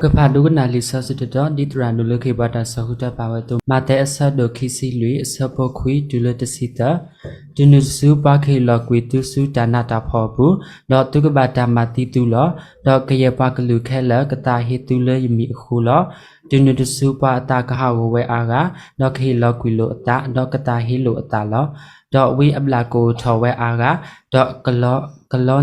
ကဖးဒိကနၣ်လံာ်စီဆှံတတီၤ ဒ်သရၣ်ဒိၣ်လၢကဟ့ၣ်ပှၤတၢ်ကစီၣ်ဃုာ်တၢ်ဘၣ်ဝဲအသိး, မးသဲအဆၢဒိၣ်ခံဆံလွံၢ် အဆၢဖိခွံတုၤလၢတဆံသၢ. တုၤနုၤတစုပှၤကဟ့ၣ်လီၤကွံာ်သုဆူတၢ်နးတၢ်ဖှီၣ်အပူၤ, ဒီးသုကဘၣ်တၢ်မၤသံသုလီၤ. ဒီးကယဲၢ်ပှၤကလုာ်ခဲလၢာ် ကသးဟ့သုလၢယမံၤအဃိလီၤ. တုၤနုၤတစုပှၤအသးကဟးဂီၤဝဲအါဂၤ, ဒီးကဟ့ၣ်လီၤကွံာ်လိာ်အသး, ဒီးကသးဟ့လိာ်အသးလီၤ. ဒီးဝံအဘျၣ်ကအိၣ်ထီၣ်ဝဲအါဂၤ, ဒီးကလီ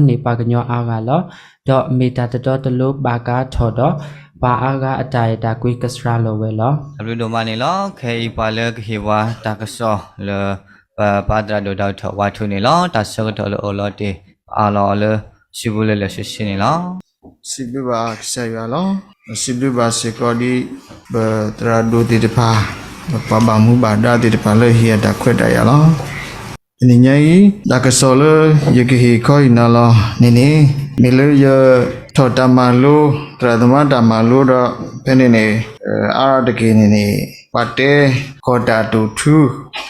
န့ၢ်ပှၤကညီအါဂၤလီၤ. ဒီးမ့ၢ်တၢ်တတီတလိၤဘၣ်ကးထီၣ်ဒီး, ပှၤအါဂၤအတၢ်အဲၣ်တၢ်ကွံကစှၤလီၤဝဲလီၤ. အဘျုးဒိၣ်မးန့ၣ်လီၤ. ခဲအံၤပှၤလၢကဟ့ၣ်ပှၤတၢ်ကစီၣ်လၢ ပပၢ်သရၣ်ဒိၣ် ဒီကထၢၣ် ဝါထုးန့ၣ်လီၤ. တၢ်ဆၢကတီၢ်လၢအိၣ်လီၤတ့ၢ် ပအးလီၤအီၤလၢစုပူၤလၢလၢာ်ဆ့ဆ့န့ၣ်လီၤ. စံးဘျုးဘၣ်ကစၢ်ယွၤလီၤ. စံးဘျုးဘၣ်စ့ၢ်ကီးဒ် ပသရၣ်ဒိၣ်သ့ၣ်တဖၣ်, ပှၤဘၣ်မူဘၣ်ဒါသ့ၣ်တဖၣ်လၢဟ့ၣ်အတၢ်ခွဲးတၢ်ယာ်လီၤ. တနံၤညါအံၤ တၢ်ကစီၣ်လၢယကဟ့ၣ်ခီဟ့ၣ်နီၤလီၤန့ၣ်န့ၣ်, မ့ၢ်လၢယထီၣ်တၢ်မၤလိ သရၣ်သမါတၢ်မၤလိဒီး ဖဲန့ၣ်န့ၣ် အါတက့ၢ်န့ၣ်န့ၣ် ပှၤတဲကီၢ်တၢ်တိာ်ထူ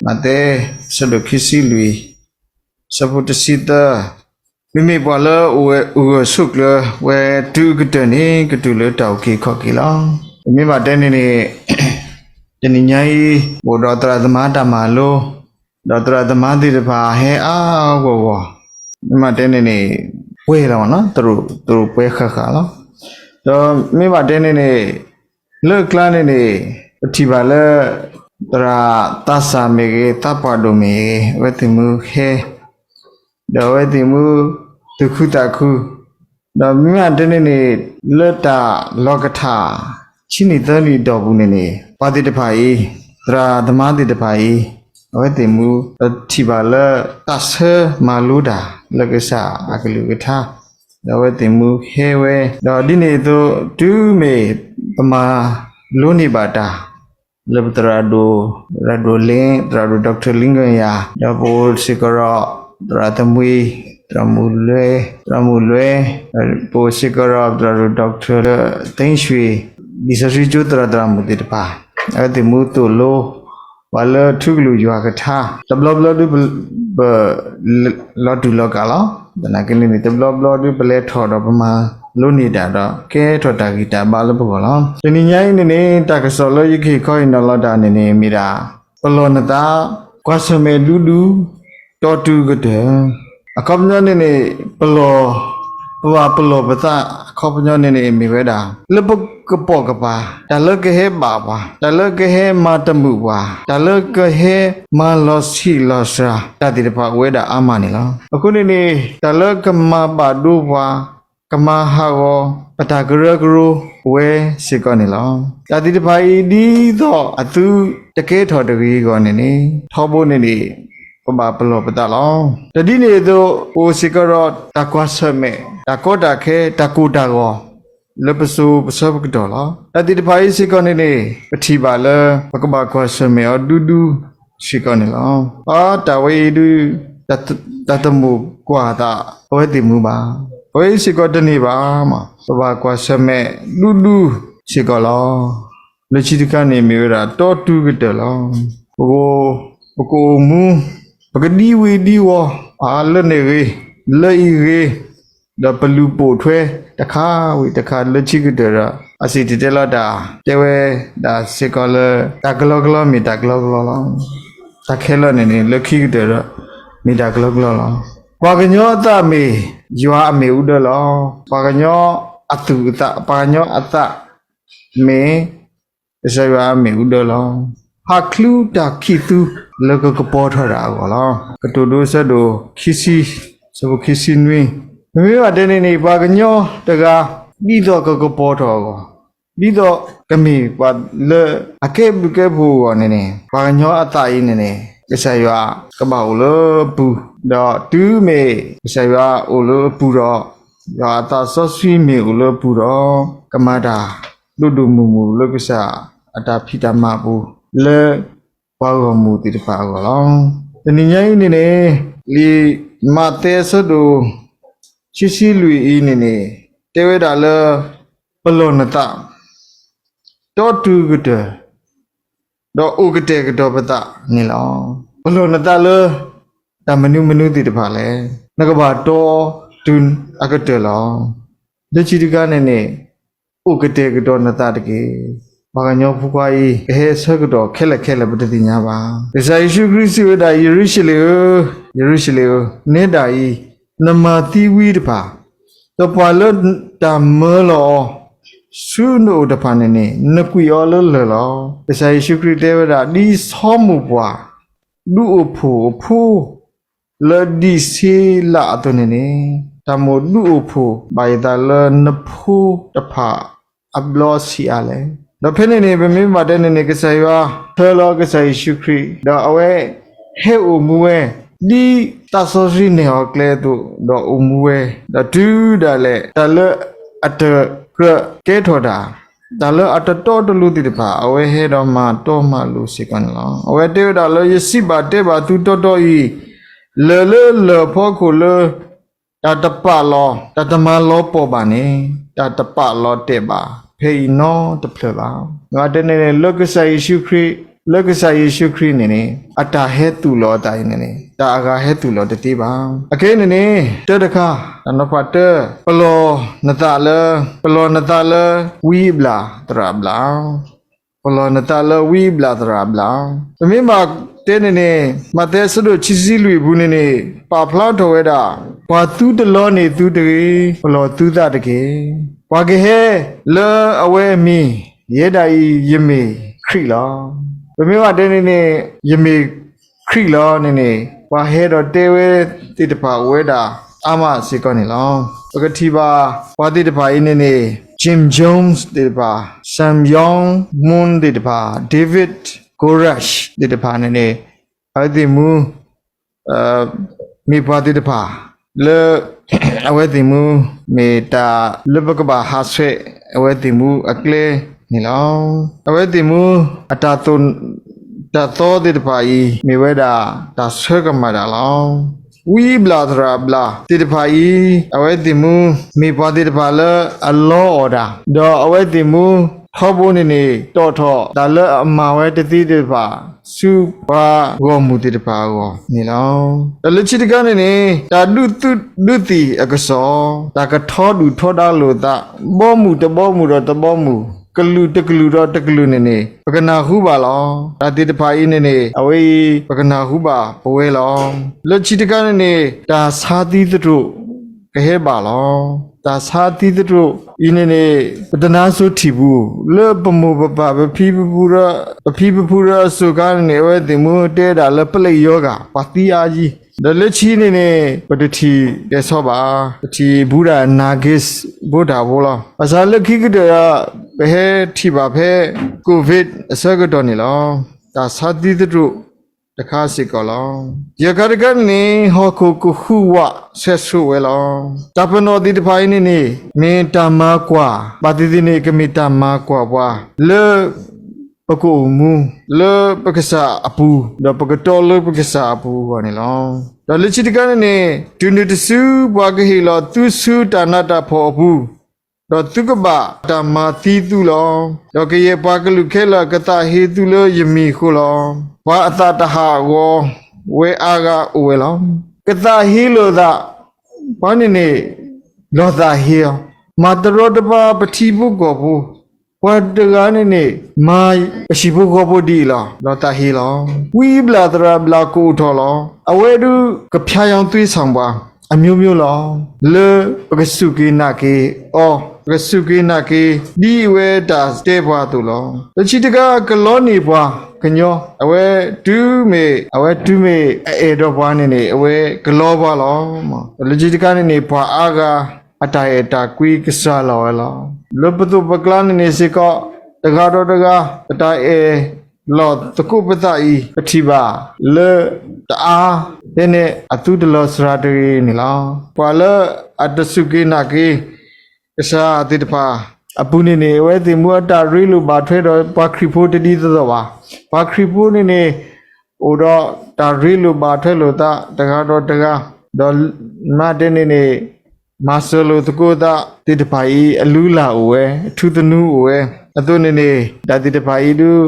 မးသဲ ဆၢဒိၣ်ခံဆံလွံၢ် ဆၢဖိတဆံသၢ, မ့မ့ၢ်ပှၤလၢအအိၣ်ဂၢၢ်ဆိးကျၢၤဝဲတုၤအကတၢၢ်န့ၣ် ကတုၤလၢတၢ်အုၣ်က့ၤခီၣ်က့ၤလီၤ. ပမ့ၢ်ဘၣ်တဲန့ၣ်န့ၣ် တနံၤညါအံၤ အိၣ်ဒီးသရၣ်သမါတၢ်မၤလိ, ဒီးသရၣ်သမါသ့ၣ်တဖၣ်ဟဲအါအါဂီၢ်ဂီၢ်, မ့ၢ်ဘၣ်တဲန့ၣ်န့ၣ် ပှဲၤလီၤမ့ၢ်နီၤ, သရၣ်ပှဲၤဃၣ်ဃၣ်လီၤ. ဒီးမ့ၢ်ဘၣ်တဲန့ၣ်န့ၣ် လၢအကျါန့ၣ်န့ၣ် ပထံၣ်ဘၣ်လၢ သရၣ်သးစၢ်မ့ၢ်ဂ့ၤ, သးပှၢ်ဒိၣ်မ့ၢ်ဂ့ၤ, အဝဲသ့ၣ်မူဟဲ ဒီးအဝဲသ့ၣ်မူသူၣ်ခုသးခု, ဒီးမ့ၢ်ဘၣ်တဲန့ၣ်န့ၣ် လၢတၢ်လီၢ်ကထၣ် ဆံနံၣ်သၢနံၣ်အတီၢ်ပူၤန့ၣ်န့ၣ် ပှၤသ့ၣ်တဖၣ်အံၤ, သရၣ်သမါသ့ၣ်တဖၣ်အံၤ, အဝဲသ့ၣ်မူ ပထံၣ်ဘၣ်လၢ တၢ်ဆၢမၤလိတၢ်လၢကစၢ်အကလုၢ်ကထါ, ဒီးအဝဲသ့ၣ်မူဟဲဝဲ, ဒီးဒ်န့ၣ်အသိး တုၤမ့ၢ်ပမၤလိန့ၢ်ဘၣ်တၢ် လၢပသရၣ်ဒိၣ်, သရၣ်ဒိၣ်လ့, သရၣ်ဒိၣ် ဒီကထၢၣ် လ့ကယၤ, ဒီးပအိၣ်စ့ၢ်ကီးဒီး သရၣ်သမူ, သရၣ်မုၣ်လွဲ, သရၣ်မုၣ်လွဲ, ပအိၣ်စ့ၢ်ကီးဒီး သရၣ်ဒိၣ် ဒီကထၢၣ် သ့ၣ်ရွှ့ၣ်, လံာ်စီဆှံကၠိသရၣ်သရၣ်မုၣ်သ့ၣ်တဖၣ်, အဝဲသ့ၣ်မူသိၣ်လိ ပှၤလၢထူကလုာ်ယွၤကထါ, တဘျီဘျီဒုး ပ လီၤတူာ်လီၤကာ်လီၤ. သနာ်က့န့ၣ်န့ၣ် တဘျီဘျီဒုး ပလဲၤထီၣ်ဒီးပမၤလိန့ၢ်တၢ်ဒီး ကဲထီၣ်တၢ်ဂံၢ်တၢ်ဘါလၢပဂီၢ်လီၤ. တနံၤညါအံၤန့ၣ်န့ၣ် တၢ်ကစီၣ်လၢယကဟ့ၣ်ခီဟ့ၣ်နီၤလီၤတၢ်န့ၣ်န့ၣ် မ့ၢ်ဒၣ် ပလီၢ်နသး, ကွၢ်ဆၢၣ်မဲာ်ဒူဒူ, တီတုၤကတၢၢ်. အခီပညီန့ၣ်န့ၣ် ပလီၢ်, ပဘၣ်ပလီၢ်ပသး အခီပညီန့ၣ်န့ၣ် မ့ၢ်ဝဲဒၣ် လၢပကပိာ်ကပၤ, တၢ်လၢကဟဲဘၣ်ပှၤ, တၢ်လၢကဟဲမၤတမုာ်ပှၤ, တၢ်လၢကဟဲမၤလီၤဆံးလီၤစှၤ တၢ်သ့ၣ်တဖၣ်အိၣ်ဝဲဒၣ်အါမးန့ၣ်လီၤ. အဃိန့ၣ်န့ၣ် တၢ်လၢကမၤဘၣ်ဒိပှၤ, ကမၤဟးဂီၤ ပတၢ်ကရၢကရိဝဲစ့ၢ်ကီးန့ၣ်လီၤ. တၢ်သ့ၣ်တဖၣ်အံၤ ဒ်သိးအသုတကဲထီၣ်တဂ့ၤအဂီၢ်န့ၣ်န့ၣ် ထီဘိန့ၣ်န့ၣ် ပဘၣ်ပလီၢ်ပသးလီၤ. တဒ်န့ၣ်အသိး ပအိၣ်စ့ၢ်ကီးဒီးတၢ်ကွၢ်ဆၢၣ်မဲာ်, တၢ်ကီတၢ်ခဲ, တၢ်ကိၢ်တၢ်ဂီၤ လၢပစိၤပဆၢပကတီၢ်လီၤ. တၢ်သ့ၣ်တဖၣ်အံၤစ့ၢ်ကီးန့ၣ်န့ၣ် ပထံၣ်ဘၣ်လၢ ပကဘၣ်ကွၢ်ဆၢၣ်မဲာ်အီၤဒူဒူစ့ၢ်ကီးန့ၣ်လီၤ. အတၢ်ဝဲအံၤဒုး တၢ်တမိၣ်ကွၢ်သး အဝဲသ့ၣ်မူဘၣ်. ပဝဲအံၤစ့ၢ်ကီးတန့ၢ်ဘၣ်မး, ပဘၣ်ကွၢ်ဆၢၣ်မဲာ်ဒူဒူစ့ၢ်ကီးလီၤ. လၢခံတခါန့ၣ်မ့ၢ်ဝဲဒၣ် တီတုၤကတၢၢ်လီၤ. ပကအိၣ်မူ, ပကဒံဝံၤဒံဝီၤ အလၢန့ၣ်ဂ့ၤ, လၢအံၤဂ့ၤ, ဒီးပလူၤပိာ်ထွဲတခါဝံၤတခါလၢခံကတၢၢ်ဒီး အစံၣ်တဲၤတဲလီၤတၢ် တဲဝဲဒၣ်စ့ၢ်ကီးလၢ တၢ်ကလီကလီမ့ၢ်တၢ်ကလီကလီလီၤ. တၢ်ခဲလၢာ်န့ၣ်န့ၣ် လၢခံကတၢၢ်ဒီး မ့ၢ်တၢ်ကလီကလီလီၤ. ပှၤကညီအသးမ့ၢ်ယွၤအမ့ၣ်အူဒၢလီၤ. ပှၤကညီအသူၣ်အသး, ပှၤကညီအသးမ့ၢ် ကစၢ်ယွၤအမ့ၣ်အူဒၢလီၤ. ဟးချုးတၢ်ခံးသူလၢကကပီၤထီၣ်တၢ်အဂီၢ်လီၤ. ကတိၤဒိအဆၢဒိၣ်ခံဆံ, ဆၢဖိခံဆံနွံ, ပမ့ၢ်ဘၣ်တဲန့ၣ်န့ၣ် ပှၤကညီတဂၤ ဒ်သိးကကပီၤထီၣ်အဂီၢ်, ဒ်သိးကမ့ၢ်ပှၤလၢအကဲဘျုးကဲဖှိၣ်အဂီၢ်န့ၣ်န့ၣ် ပှၤကညီအသးအံၤန့ၣ်န့ၣ် ကစၢ်ယွၤကဘၣ်အိၣ်လၢအပူၤ, ဒီးတုၤမ့ၢ်ကစၢ်ယွၤအိၣ်လၢအပူၤဒီး ယွၤအသးစီဆှံမ့ၢ်အိၣ်လၢအပူၤဒီး ကမၤတၢ်ဒိၣ်ဒိၣ်မုၢ်မုၢ်လၢကစၢ်အတၢ်ဖံးတၢ်မၤအပူၤ လၢပှၤဂီၢ်မုၢ်သ့ၣ်တဖၣ်အဂီၢ်လီၤ. တနံၤညါအံၤန့ၣ်န့ၣ် လံာ်မးသဲအဆၢဒိၣ် ခံဆံလွံၢ်အံၤန့ၣ်န့ၣ် တဲဝဲဒၣ်လၢ ပလီၢ်နသး တီတုၤကတၢၢ် ဒီးအိၣ်ကတဲာ်ကတီၤပသးန့ၣ်လီၤ. ပလီၢ်နသးလၢ တၢ်မနုၤမနုၤသ့ၣ်တဖၣ်လဲၣ်. နကဘၣ်တီတုၤအကတၢၢ်လီၤ. လၢခံတခါန့ၣ်န့ၣ် အိၣ်ကတဲာ်ကတီၤနသးတက့ၢ်. ပှၤကညီဖိခွါအံၤ ကဟဲဆၢကတီၢ်ခဲလၢာ်ခဲလၢာ် ပတသ့ၣ်ညါဘၣ်. ကစၢ်ယ့ၣ်ၡူးခရံာ်စံးဝဲဒၣ်, ယရူၤၡလ့ၣ်ဧၢ, ယရူၤၡလ့ၣ်ဧၢ, နဲဒၣ်အံၤ နမၤသံဝံတဖၣ်, ဒီးပှၤလၢတၢ်မၢလီၤအီၤဆူနအိၣ်တဖၣ်န့ၣ်န့ၣ် နကွံာ်အီၤလၢလၢၢ်လီၤ. ကစၢ်ယ့ၣ်ၡူးခရံာ်တဲဝဲဒၣ်, ဒ်ဆီမိၢ်ပှၢ် ဒုးအိၣ်ဖှိၣ်အဖိ လၢဒံးဆ့လးအသိးန့ၣ်န့ၣ်, တၢ်မိၣ်ဒုးအိၣ်ဖှိၣ်ဘၣ်ယသးလၢနဖိတဖၣ်အဘျီဆံးအါလဲၣ်. ဒီးဖဲန့ၣ်န့ၣ် ပမ့ၢ်ဘၣ်တဲန့ၣ်န့ၣ် ကစၢ်ယွၤဆှၢလီၤကစၢ်ယ့ၣ်ၡူးခရံာ်, ဒီးအဝဲဟဲအိၣ်မူဝဲ ဒ်သးစီဆှံနဲၣ်အီၤကျဲအသိး, ဒီးအိၣ်မူဝဲ, ဒီးတုၤဒၣ်လဲာ် တၢ်လၢအတကြၢးကဲထီၣ်တၢ်, တၢ်လၢအတတီတလိၤသ့ၣ်တဖၣ် အဝဲဟဲဒီးမၤတီမၤလိၤစ့ၢ်ကီးန့ၣ်လီၤ. အဝဲတဲဝဲဒၣ်လၢ ယစံးဘၣ်တဲဘၣ်သုတီတီအံၤ, လၢၢ်လၢလၢၢ်ဖီခိၣ်လၢ တၢ်တပာ်လီၤ, တၢ်တမၤလီၤပှီၢ်ဘၣ်န့ၣ်, တၢ်တပာ်လီၤတဲာ်ဘၣ်ဖဲအံၤနီတဖျၢၣ်ဘၣ်. အဝဲတဲန့ၣ်န့ၣ် လၢကစၢ်ယ့ၣ်ၡူးခရံာ်, လၢကစၢ်ယ့ၣ်ၡူးခရံာ်န့ၣ်န့ၣ် အတၢ်ဟဲသူၣ်လီၤအသးအံၤန့ၣ်န့ၣ် တၢ်အဂၤဟဲသူၣ်လီၤတသ့ဘၣ်. အခဲအံၤန့ၣ်န့ၣ် တၢတခါ, တၢ်နီၤဖးတၢ, ပလီၢ်နသးလၢ, ပလီၢ်နသးလၢဝံအဘျၣ်သရၣ်အဘျၣ် ပလီၢ်နသးလၢဝံအဘျၣ်သရၣ်အဘျၣ်. ပမ့ၢ်ဘၣ်တဲန့ၣ်န့ၣ် မးသဲအဆၢဒိၣ်ခံဆံလွံၢ်အပူၤန့ၣ်န့ၣ် ပာ်ဖျါထီၣ်ဝဲဒၣ်, ပှၤသုတလီန့ၢ်သုတဂ့ၤ, ပလီၢ်သုသးတက့ၢ်. ပှၤကဟဲလၢအဝဲအမံၤ, ယဲဒၣ်အံၤ ယမ့ၢ်ခရံာ်လီၤ. ပမ့ၢ်ဘၣ်တဲန့ၣ်န့ၣ် ယမ့ၢ်ခရံာ်လီၤန့ၣ်န့ၣ် ပှၤဟဲဒီးတဲဝဲသ့ၣ်တဖၣ်အိၣ်ဝဲဒၣ်အါမးစ့ၢ်ကီးန့ၣ်လီၤ. ပကထံၣ်ဘၣ်ပှၤသ့ၣ်တဖၣ်အံၤန့ၣ်န့ၣ် Jim Jones သ့ၣ်တဖၣ်, Samuel Moon သ့ၣ်တဖၣ်, David Koresh သ့ၣ်တဖၣ်န့ၣ်န့ၣ် အဝဲသ့ၣ်မူ မ့ၢ်ပှၤသ့ၣ်တဖၣ်လၢ အဝဲသ့ၣ်မူ မ့ၢ်တၢ်လၢပကဘၣ်ဟးဆှဲး အဝဲသ့ၣ်မူအကျဲန့ၣ်လီၤ. အဝဲသ့ၣ်မူ အတၢ်သိၣ် တၢ်သီသ့ၣ်တဖၣ်အံၤ မ့ၢ်ဝဲဒၣ်တၢ်ဆၢကမၣ်တၢ်လီၤ. ဝံအဘျၣ်သရၣ်အဘျၣ်သ့ၣ်တဖၣ်အံၤ အဝဲသ့ၣ်မူ မ့ၢ်ပှၤသ့ၣ်တဖၣ်လၢအလီအီၣ်တၢ်, ဒီးအဝဲသ့ၣ်မူ ထီဘိန့ၣ်န့ၣ် တီၣ်ထီၣ်တၢ်လၢအမၤဝဲတသ့သ့ၣ်တဖၣ် ဆူပှၤဂီၢ်မုၢ်သ့ၣ်တဖၣ်အဂီၢ်န့ၣ်လီၤ. ဒီးလၢခံတခါန့ၣ်န့ၣ် တၢ်ဒုးသုးဒုးသံၣ်အကစီၣ်, တၢ်ကထီဒုၣ်ထီဒါလိာ်သး, ဘီမုၢ်တဘီမုၢ်ဒီးတဘီမုၢ်, ကလုာ်တကလုာ်ဒီးတကလုာ်န့ၣ်န့ၣ် ပကနၢ်ဟူဘၣ်လီၤ. တၢ်သ့ၣ်တဖၣ်အံၤန့ၣ်န့ၣ် အဝဲအံၤ ပကနၢ်ဟူဘၣ်ပဝဲလီၤ. လၢခံတခါန့ၣ်န့ၣ် တၢ်ဆါသံသတြိာ် ကဟဲဘၣ်လီၤ. တၢ်ဆါသံသတြိာ်အံၤန့ၣ်န့ၣ် ပတနါစိထံၣ်ပူၤ, လၢပမိၢ်ပပၢ် ပဖံပဖု ပဖံပဖုအစိၤခါန့ၣ်န့ၣ် အဝဲသ့ၣ်မူတဲဒၣ်လၢပလ့းယီဂၤ ပှၤသံအါယံၤ, ဒီးလၢခံန့ၣ်န့ၣ် ပတထံၣ်တဲဆီဘၣ်, ပထံၣ်ဘူးဒၣ် နာ်က့ ဘိးတၢ်ဖိလီၤ. ဘၣ်ဆၣ်လၢခံကတၢၢ်ဒီး ပဟဲထံၣ်ဘၣ်ဖဲ COVID အဆၢကတီၢ်န့ၣ်လီၤ. တၢ်ဆါသံသတြိာ်တခါစ့ၢ်ကီးလီၤ. ယဲၢ်ခါတခါန့ၣ်န့ၣ် ဟီၣ်ခိၣ်ကဟူးဝးဆဲးဆိးဝဲလီၤ. တၢ်ပနီၣ်သ့ၣ်တဖၣ်အံၤန့ၣ်န့ၣ် မ့ၢ်တၢ်မၤကွၢ်, ဘၣ်သ့ၣ်သ့ၣ်န့ၣ် ကမ့ၢ်တၢ်မၤကွၢ်ပှၤ လၢပကအိၣ်မူ လၢပကစၢ်အပူၤ, ဒီးပကတီလၢပကစၢ်အပူၤအဂီၢ်န့ၣ်လီၤ. ဒီးလၢခံတခါန့ၣ်န့ၣ် တုၤနုၤတစု ပှၤကဟ့ၣ်လီၤသုဆူတၢ်နးတၢ်ဖှီၣ်အပူၤ ဒီးသုကဘၣ်တၢ်မၤသံသုလီၤ. ဒီးကယဲၢ်ပှၤကလုာ်ခဲလၢာ် ကသးဟ့သုလၢယမံၤအဃိလီၤ. ပှၤအသးတဟးဂီၤဝဲအါဂၤအိၣ်ဝဲလီၤ. ကသးဟ့လိာ်သး, ပှၤန့ၣ်န့ၣ် လီၤသးဟ့လီၤ. မၤတရီတပါပထံဖိကီၢ်ဖိ, ပှၤတဂၤန့ၣ်န့ၣ် မၤပဟံၣ်ဖိဃီဖိဒ်အံၤလီၤ. လီၤသးဟ့လီၤ. ဝံအဘျၣ်သရၣ်အဘျၣ်ကအိၣ်ထီၣ်လီၤ. အဝဲဒုးကဖၠါယီၤသွံဆၣ်ပှၤ အမျိုးမျိုးလီၤ. လၢပကစူၢ်က့ၤနာ်က့ၤအီၤ, ပကစူၢ်က့ၤနာ်က့ၤ ဒ်အဝဲတၢ်တဲပှၤအသိးလီၤ. လၢခံတခါ ကလီန့ၢ်ပှၤကညီ, အဝဲတုၤမ့ၢ်, အဝဲတုၤမ့ၢ်အအဲၣ်ဒိးပှၤန့ၣ်န့ၣ် အဝဲကလီပှၤလီၤ. လၢခံတခါန့ၣ်န့ၣ် ပှၤအါဂၤ အတၢ်အဲၣ်တၢ်ကွံကစှၤလီၤဝဲလီၤ. လၢပသိးပကျါန့ၣ်န့ၣ်စ့ၢ်ကီး တဂၤဒီးတဂၤ ပတၢ်အဲၣ်လီၤသကိးပသးအံၤ ပထံၣ်ဘၣ်လၢတအါ ဖဲန့ၣ်အသုတလီၤစှၤတဂ့ၤန့ၣ်လီၤ. ပှၤလၢအတစူၢ်က့ၤနာ်က့ၤ ကစၢ်သ့ၣ်တဖၣ်အပူၤန့ၣ်န့ၣ် အဝဲသ့ၣ်မူအတၢ်ရ့လိာ်ဘၣ်ထွဲဒီးပှၤခရံာ်ဖိတဒ်သိးသိးဘၣ်. ပှၤခရံာ်ဖိန့ၣ်န့ၣ် အိၣ်ဒီးတၢ်ရ့လိာ်ဘၣ်ထွဲလိာ်သးတဂၤဒီးတဂၤ, ဒီးမ့ၢ်တဲန့ၣ်န့ၣ် မၤစၢၤလိာ်သကိးသးသ့ၣ်တဖၣ်အံၤ အလုၢ်အလၢ်အိၣ်ဝဲ, အထူသနူအိၣ်ဝဲ, အသိးန့ၣ်န့ၣ် တၢ်သ့ၣ်တဖၣ်အံၤဒုး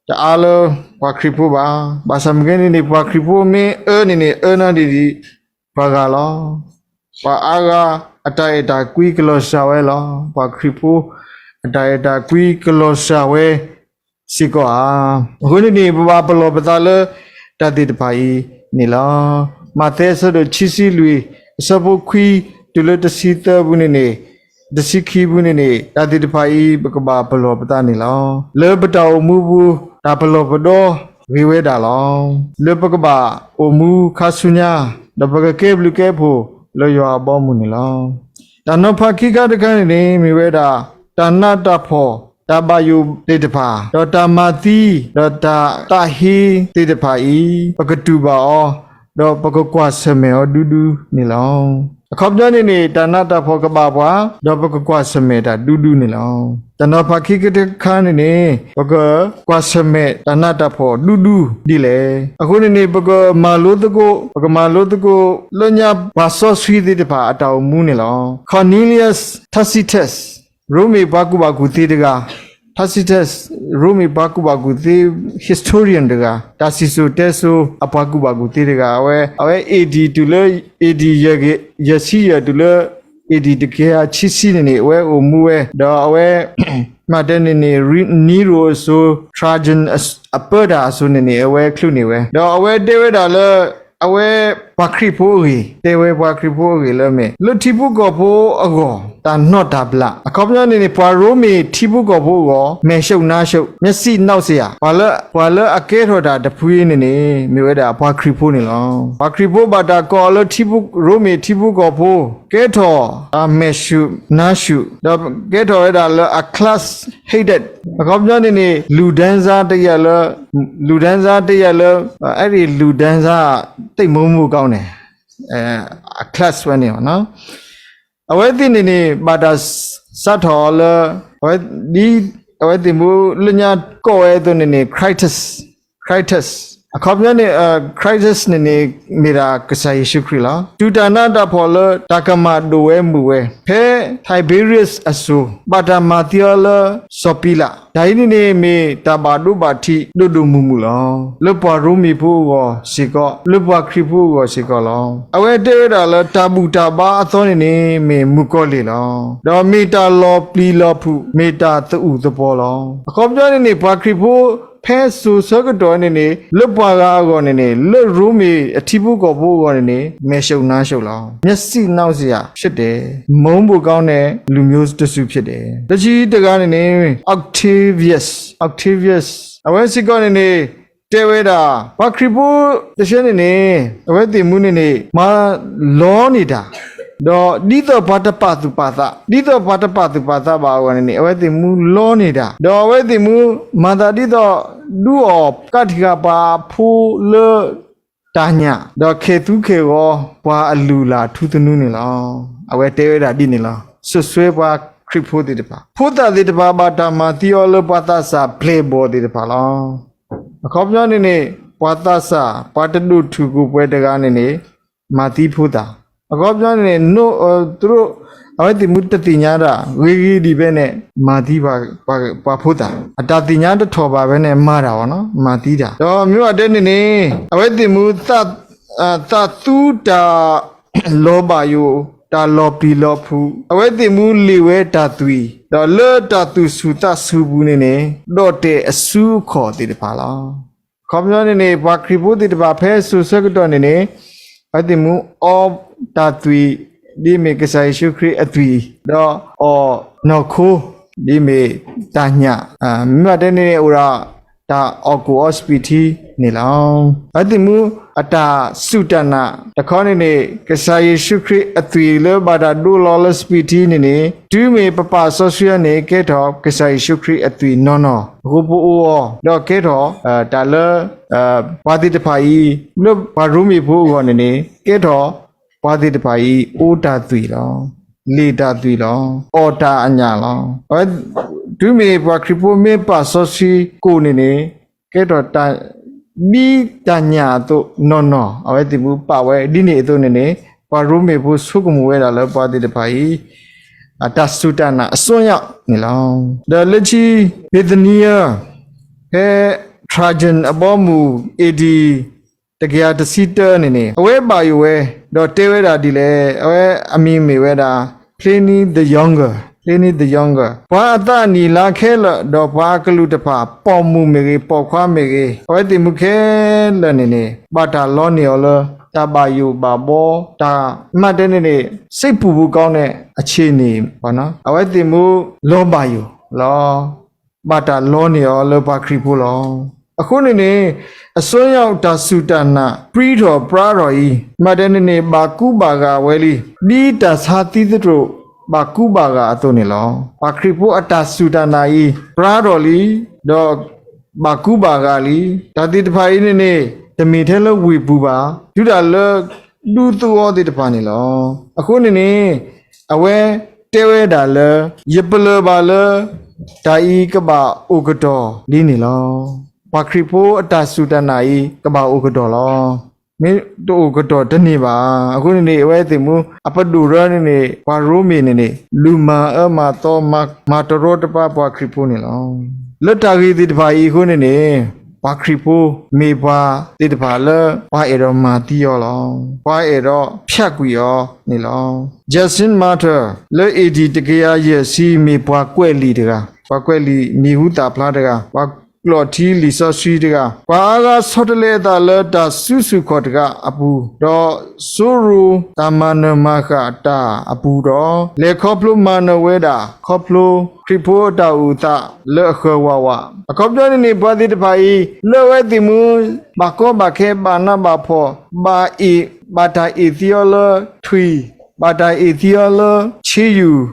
တအါလၢပှၤခရံာ်ဖိဘၣ်. ဘၣ်ဆၣ်မ့ၢ်ဂ့ၤန့ၣ်န့ၣ် ပှၤခရံာ်ဖိမ့ၢ်အၢန့ၣ်န့ၣ် အၢနၤဒ်ဒ်ပှၤဂၤလီၤ. ပှၤအါဂၤအတၢ်အဲၣ်တၢ်ကွံကလီၤစှၤဝဲလီၤ. ပှၤခရံာ်ဖိ အတၢ်အဲၣ်တၢ်ကွံကလီၤစှၤဝဲစ့ၢ်ကီးဧါ. အဃိန့ၣ်န့ၣ် ပဘၣ်ပလီၢ်ပသးလၢတၢ်သ့ၣ်တဖၣ်အံၤန့ၣ်လီၤ. မးသဲအဆၢဒိၣ်ခံဆံလွံၢ် အဆၢဖိခွံတုၤလၢတဆံသၢပူၤန့ၣ်န့ၣ်, တဆံခံပူၤန့ၣ်န့ၣ် တၢ်သ့ၣ်တဖၣ်အံၤ ပကဘၣ်ပလီၢ်ပသးန့ၣ်လီၤ. လၢပတၢ်အိၣ်မူပူၤ တၢ်ပလီၢ်ပဒီဂ့ၤဝဲဒၣ်လီၤ. လၢပကဘၣ်အိၣ်မူခါဆူညါ, ဒီးပကကဲဘျုးကဲဖှိၣ်လၢယွၤအဘီအမုၢ်န့ၣ်လီၤ. တၢ်နီၤဖးခံခါတခါန့ၣ်န့ၣ် မ့ၢ်ဝဲဒၣ် တၢ်နးတၢ်ဖှီၣ် တၢ်ဘၣ်ယိၣ်သ့ၣ်တဖၣ်, ဒီးတၢ်မၤသံ, ဒီးတၢ်သးဟ့သ့ၣ်တဖၣ်အံၤ ပကတူၢ်ဘၣ်အီၤ, ဒီးပကကွၢ်ဆၢၣ်မဲာ်အီၤဒူဒူန့ၣ်လီၤ. အခီပညီန့ၣ်န့ၣ် တၢ်နးတၢ်ဖှီၣ်ကဘၣ်ပှၤ, ဒီးပကကွၢ်ဆၢၣ်မဲာ်တၢ်ဒူဒူန့ၣ်လီၤ. တၢ်နီၤဖးခံခါတခါန့ၣ်န့ၣ် ပကကွၢ်ဆၢၣ်မဲာ်တၢ်နးတၢ်ဖှီၣ်ဒူဒူဒ်လဲၣ်. အဃိန့ၣ်န့ၣ် ပကမၤလိသကိး, ပကမၤလိသကိး လၢညါပှၤစီဆှံသ့ၣ်တဖၣ်အတၢ်အိၣ်မူန့ၣ်လီၤ. Cornelius Tacitus, ရိမ့ၤပှၤကူၣ်ဘၣ်ကူၣ်သ့တဂၤ, Tacitus, ရိမ့ၤပှၤကူၣ်ဘၣ်ကူၣ်သ့ historian တဂၤ, တၢ်စံၣ်စိၤတဲစိၤအပှၤကူၣ်ဘၣ်ကူၣ်သ့တဂၤ, အဝဲ အဝဲ A D တုၤလၢ A D ယဲၢ်ဆံယဲၢ်တုၤလၢ A D တကယၤခံဆံန့ၣ်န့ၣ် အဝဲအိၣ်မူဝဲ, ဒီးအဝဲ မ့ၢ်တဲန့ၣ်န့ၣ် Nero အစိၤ Trajan အပၢတၢ်အစိၤန့ၣ်န့ၣ် အဝဲချုးန့ၢ်ဝဲ, ဒီးအဝဲတဲဝဲဒၣ်လၢ အဝဲပှၤခရံာ်ဖိအဂ့ၢ်, တဲဝဲပှၤခရံာ်ဖိအဂ့ၢ်လၢမ့ၢ် လၢထံဖိကီၢ်ဖိအဂီၢ် တၢ်နီၣ်တၢ်ဘျး, အခီပညီန့ၣ်န့ၣ် ပှၤရိမ့ၤထံဖိကီၢ်ဖိအဂီၢ် မဲာ်ရှုပ်နါရှုပ်, မျက်စိနောက်စရာ, ပှၤလၢ ပှၤလၢအကဲထီၣ်တၢ်တဖုအံၤန့ၣ်န့ၣ် မ့ၢ်ဝဲဒၣ်ပှၤခရံာ်ဖိန့ၣ်လီၤ. ပှၤခရံာ်ဖိဘၣ်တၢ်ကိးအီၤလၢထံဖိ, ရိမ့ၤထံဖိကီၢ်ဖိ ကဲထီၣ်တၢ်မဲာ်ရှုပ်နါရှုပ်, ဒီးကဲထီၣ်ဝဲဒၣ်လၢအ class hated, အခီပညီန့ၣ်န့ၣ် လူတန်းစားတစ်ရပ်လၢ, လူတန်းစားတစ်ရပ်လၢ, အဲဒီလူတန်းစား သိပ်မုန်းဖို့ကောင်းတယ်, အ class ဝဲန့ၣ်လီၤ. အဝဲသ့ၣ်န့ၣ်န့ၣ် ဘၣ်တၢ်စးထီၣ်အီၤလၢ အဝဲ, ဒ်အဝဲသ့ၣ်မူလၢညါကိးဝဲအသိးန့ၣ်န့ၣ် Christus, Christus, အခီပညီန့ၣ် Christus န့ၣ်န့ၣ် မ့ၢ်ဒၣ်ကစၢ်ယ့ၣ်ၡူးခရံာ်လီၤ. တုၤတၢ်နးတၢ်ဖှီၣ်လၢတၢ်ကမၣ်ဒိၣ်ဝဲမုာ်ဝဲ, ဖဲ Tiberius အစိၤ ဘၣ်တၢ်မၤသံအီၤလၢစီၤပံလး, တၢ်အံၤန့ၣ်န့ၣ် မ့ၢ်တၢ်ဘၣ်ဒိဘၣ်ထံးဒိၣ်ဒိၣ်မုၢ်မုၢ်လီၤ. လၢပှၤရိမ့ၤဖိအဂီၢ်စ့ၢ်ကီး, လၢပှၤခရံာ်ဖိအဂီၢ်စ့ၢ်ကီးလီၤ. အဝဲတဲဝဲဒၣ်လၢတၢ်ဘူၣ်တၢ်ဘါအသီန့ၣ်န့ၣ် မ့ၢ်မုၣ်ကီၤလံၢ်လီၤ. ဒီးမ့ၢ်တၢ်လီၤပျံၤလီၤဖုး, မ့ၢ်တၢ်သအုးသပှီၤလီၤ. အခီပညီန့ၣ်န့ၣ် ပှၤခရံာ်ဖိဖဲစိၤဆၢကတီၢ်န့ၣ်န့ၣ် လၢပှၤဂၤအဂီၢ်န့ၣ်န့ၣ် လၢရိမ့ၤအထံဖိကီၢ်ဖိအဂီၢ်န့ၣ်န့ၣ် မဲာ်ရှုပ်နါရှုပ်လီၤ, မျက်စိနောက်စရာဖြစ်တယ်, မုန်းဖို့ကောင်းတဲ့လူမျိုးတစ်စုဖြစ်တယ်. လၢခံတဂၤန့ၣ်န့ၣ် Octavius, Octavius အဝဲစ့ၢ်ကီးန့ၣ်န့ၣ် တဲဝဲဒၣ် ပှၤခရံာ်ဖိတဆၢန့ၣ်န့ၣ် အဝဲသ့ၣ်မူန့ၣ်န့ၣ် မၤလီန့ၢ်တၢ်, ဒီးဒ်သိးပှၤတပာ်သူၣ်ပာ်သး, ဒ်သိးပှၤတပာ်သူၣ်ပာ်သးဘၣ်အဂီၢ်န့ၣ်န့ၣ် အဝဲသ့ၣ်မူလီန့ၢ်တၢ်, ဒီးအဝဲသ့ၣ်မူမၤသးဒ်သိး ဒုးအီၣ်ကးတံာ်ဃာ်ပှၤဖိလၢတၢ်ညၣ်, ဒီးခဲးသူခဲးဂီၤပှၤအလုၢ်အလၢ်ထူသနူန့ၣ်လီၤ. အဝဲတဲဝဲဒၣ်ဒ်န့ၣ်လီၤ. စွပ်စွဲပှၤခရံာ်ဖိသ့ၣ်တဖၣ်, ဖိသၣ်သ့ၣ်တဖၣ်ဘၣ်တၢ်မၤသံအီၤလၢပှၤသးစၢ်ပျဲၢ်ဘီၣ်သ့ၣ်တဖၣ်လီၤ. အခီပညီန့ၣ်န့ၣ် ပှၤသးစၢ် ပှၤတဒိၣ်ထူၣ်ကိၣ်ပှဲၤတဂၤန့ၣ်န့ၣ် မၤသံဖိသၣ်, အခီပညီန့ၣ်န့ၣ် သူတို့, အဝဲသ့ၣ်မူတသ့ၣ်ညါတၢ်ဂ့ၤဂ့ၤဒံးဖဲန့ၣ် မၤသံပှၤဖိသၣ်, အတၢ်သ့ၣ်ညါတထီၣ်ဘၣ်ဖဲန့ၣ် မၤတၢ်ဘၣ်နီၤ, မၤသံတၢ်, ဒီးမ့ၢ်ဘၣ်တဲန့ၣ်န့ၣ် အဝဲသ့ၣ်မူ သးသူတၢ် လီၤဘၣ်ယိၣ်, တၢ်လီၤပျံၤလီၤဖုး, အဝဲသ့ၣ်မူလ့ၣ်ဝဲတၢ်သွံၣ်, ဒီးလၢတၢ်သူၣ်ဆူၣ်သးဆူၣ်ပူၤန့ၣ်န့ၣ် ဒီၣ်တဲာ်အစုအခီၣ်သ့ၣ်တဖၣ်လီၤ. အခီပညီန့ၣ်န့ၣ် ပှၤခရံာ်ဖိသ့ၣ်တဖၣ်ဖဲစိၤဆၢကတီၢ်န့ၣ်န့ၣ် အဝဲသ့ၣ်မူအီတၢ်သွံၣ် ဒ်မ့ၢ်ကစၢ်ယ့ၣ်ၡူးခရံာ်အသွံၣ်, ဒီးအီၣ်နီၢ်ခိ ဒ်မ့ၢ်တၢ်ညၣ်, မ့ၢ်ဘၣ်တဲန့ၣ်န့ၣ် အိၣ်ဒၣ်တၢ်အီၣ်ကိၣ်အီစပံးထံန့ၣ်လီၤ. အဝဲသ့ၣ်မူအတၢ်စူၢ်တၢ်နာ်တခီန့ၣ်န့ၣ် ကစၢ်ယ့ၣ်ၡူးခရံာ်အသွံၣ်လၢဘၣ်တၢ်ဒိလီၤလၢစပံးထံန့ၣ်န့ၣ် တုၤမ့ၢ်ပပာ်စီဆှံအီၤန့ၣ် ကဲထီၣ်ကစၢ်ယ့ၣ်ၡူးခရံာ်အသွံၣ်နီၢ်နီၢ်, အဃိပအိၣ်အီၤ ဒီးကဲထီၣ် တၢ်လၢ ပှၤသ့ၣ်တဖၣ်အံၤ လၢပှၤရိမ့ၤဖိအဂီၢ်န့ၣ်န့ၣ် ကဲထီၣ်ပှၤသ့ၣ်တဖၣ်အံၤ အိၣ်တၢ်သွံၣ်လီၤ, လ့ၣ်တၢ်သွံၣ်လီၤ, အီၣ်တၢ်အညၣ်လီၤ. အဝဲ တုၤမ့ၢ်ပှၤခရံာ်ဖိမ့ၢ်ပာ်စီဆှံကိၣ်န့ၣ်န့ၣ် ကဲထီၣ်တၢ် ဒ်တၢ်ညၣ်အသိးနီၢ်နီၢ်, အဝဲသ့ၣ်မူပာ်ဝဲဒ်န့ၣ်အသိးန့ၣ်န့ၣ် ပှၤရိမ့ၤဖိဆိကမိၣ်ဝဲဒၣ်လၢပှၤသ့ၣ်တဖၣ်အံၤ အတၢ်စူၢ်တၢ်နာ်အစွန်းရောက်န့ၣ်လီၤ. ဒီးလၢခံ Bithynia ဖဲ Trajan အဘီအမုၢ် A D တကယၤတဆံတၢန့ၣ်န့ၣ် အဝဲဘၣ်ယိၣ်ဝဲ ဒီးတဲဝဲဒၣ်ဒ်လဲၣ်, အဝဲအမံၤမ့ၢ်ဝဲဒၣ် Pliny the Younger, Pliny the Younger, ပှၤအသးနံၣ်လါခဲလၢာ် ဒီးပှၤအကလုာ်တဖၣ် ပိာ်မုၣ်မ့ၢ်ဂ့ၤ ပိာ်ခွါမ့ၢ်ဂ့ၤ, အဝဲသ့ၣ်မုၣ်ခဲလၢာ်န့ၣ်န့ၣ် ဘၣ်တၢ်လီန့ၢ်အီၤလၢ တၢ်ဘၣ်ယိၣ်ဘၣ်ဘီ တၢ်မၤတဲန့ၣ်န့ၣ် စိတ်ပူပူကောင်းတဲ့အခြေအနေ အဝဲသ့ၣ်မုၣ်လီၤဘၣ်ယိၣ်လီၤ. ဘၣ်တၢ်လီန့ၢ်အီၤလၢပှၤခရံာ်ဖိလီၤ. အဃိန့ၣ်န့ၣ် အစွန်းရောက်တၢ်စူၢ်တၢ်နာ် ပြင်းထန်ပြင်းထန်အံၤ မၤတဲန့ၣ်န့ၣ် ဘၣ်ကူဘၣ်ဂာ်ဝဲလံ. ဒ်တၢ်ဆါသံသတြိာ် ဘၣ်ကူဘၣ်ဂာ်အသိးန့ၣ်လီၤ. ပှၤခရံာ်ဖိအတၢ်စူၢ်တၢ်နာ်အံၤ ပြင်းထန်လံ, ဒီးဘၣ်ကူဘၣ်ဂာ်လံ. တၢ်သ့ၣ်တဖၣ်အံၤန့ၣ်န့ၣ် တမ့ၢ်ထဲလၢဝ့ၢ်ပူၤဘၣ်, တုၤဒၣ်လၢဒူသဝီသ့ၣ်တဖၣ်န့ၣ်လီၤ. အဃိန့ၣ်န့ၣ် အဝဲတဲဝဲဒၣ်လၢ ယပလၢၢ်ဘၣ်လၢ တၢ်အံၤကဘၣ်အိၣ်ကတီၢ်လံန့ၣ်လီၤ. ပှၤခရံာ်ဖိအတၢ်စူၢ်တၢ်နာ်အံၤ ကဘၣ်အိၣ်ကတီၢ်လီၤ. မ့ၢ်တအိၣ်ကတီၢ်တန့ၢ်ဘၣ်. အဃိန့ၣ်န့ၣ် အဝဲသ့ၣ်မုၣ် အပဒိၣ်ရၢန့ၣ်န့ၣ် ပှၤရိမ့ၤန့ၣ်န့ၣ် လူၤမၤအၢမၤသီ မၤတရီတပါပှၤခရံာ်ဖိန့ၣ်လီၤ. လၢတၢ်ဂ့ၢ်သ့ၣ်တဖၣ်အံၤအဃိန့ၣ်န့ၣ် ပှၤခရံာ်ဖိမ့ၢ်ပှၤသ့ၣ်တဖၣ်လၢ ပှၤအဲၣ်ဒိးမၤသံအီၤလီၤ. ပှၤအဲၣ်ဒိးဖျးကွံာ်အီၤန့ၣ်လီၤ. Justin Martyr လၢ A D တကယၤယဲၢ်ဆံ မ့ၢ်ပှၤကွဲးလံာ်တဂၤ, ပှၤကွဲးလံာ်မံၤဟူသၣ်ဖျါတဂၤ, ပှၤကျိာ်ထံလံာ်စီဆှံတဂၤ, ပှၤအါဂၤဆီတလဲအသးလၢတၢ်စုဆူၣ်ခီၣ်တကးအပူၤ, ဒီးစိရိၤတၢ်မၤနၢၤမၤဃၣ်တၢ်အပူၤဒီး လဲၤခီဖျိမၤနၢၤဝဲဒၣ် ခီဖျိခရံာ်ဖိအတၢ်အိၣ်အသးလၢအဃၢၤဝးဝး, အခီပညီန့ၣ်န့ၣ် ပှၤသ့ၣ်တဖၣ်အံၤ လၢအဝဲသ့ၣ်မုၣ် ဘၣ်ကီဘၣ်ခဲ ဘၣ်နးဘၣ်ဖှီၣ် ဘၣ်အ့ၣ် ဘၣ်တၢ်အ့ၣ်သံအီၤလၢထွံၣ်, ဘၣ်တၢ်အ့ၣ်သံအီၤလၢဆ့ယုၢ်,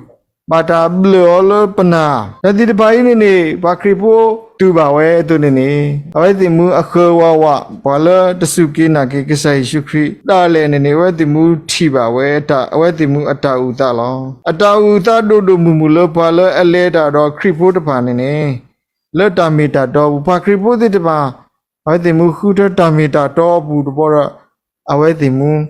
ဘၣ်တၢ်ဘျၢၣ်အီၤလၢပနၢ်, တၢ်သ့ၣ်တဖၣ်အံၤန့ၣ်န့ၣ် ပှၤခရံာ်ဖိတုၤဘၣ်ဝဲအသိးန့ၣ်န့ၣ် အဝဲသ့ၣ်မုၣ်အဃၢၤဝးဝး ပှၤလၢတစူၢ်က့ၤနာ်က့ၤကစၢ်ယ့ၣ်ၡူးခရံာ်ဒၣ်လဲာ်န့ၣ်န့ၣ် အဝဲသ့ၣ်မုၣ်ထံၣ်ဘၣ်ဝဲ အဝဲသ့ၣ်မုၣ်အတၢ်အိၣ်အသးလီၤ. အတၢ်အိၣ်အသးဒိၣ်ဒိၣ်မုၢ်မုၢ်လၢပှၤလၢအလဲၤတၢ်ဒီးခရံာ်ဖိတဖၣ်န့ၣ်န့ၣ် လၢတၢ်မ့ၢ်တၢ်တီအပူၤ ပှၤခရံာ်ဖိသ့ၣ်တဖၣ် အဝဲသ့ၣ်မုၣ်ဃုထၢတၢ်မ့ၢ်တၢ်တီအပူၤတဘျီဒီး အဝဲသ့ၣ်မုၣ်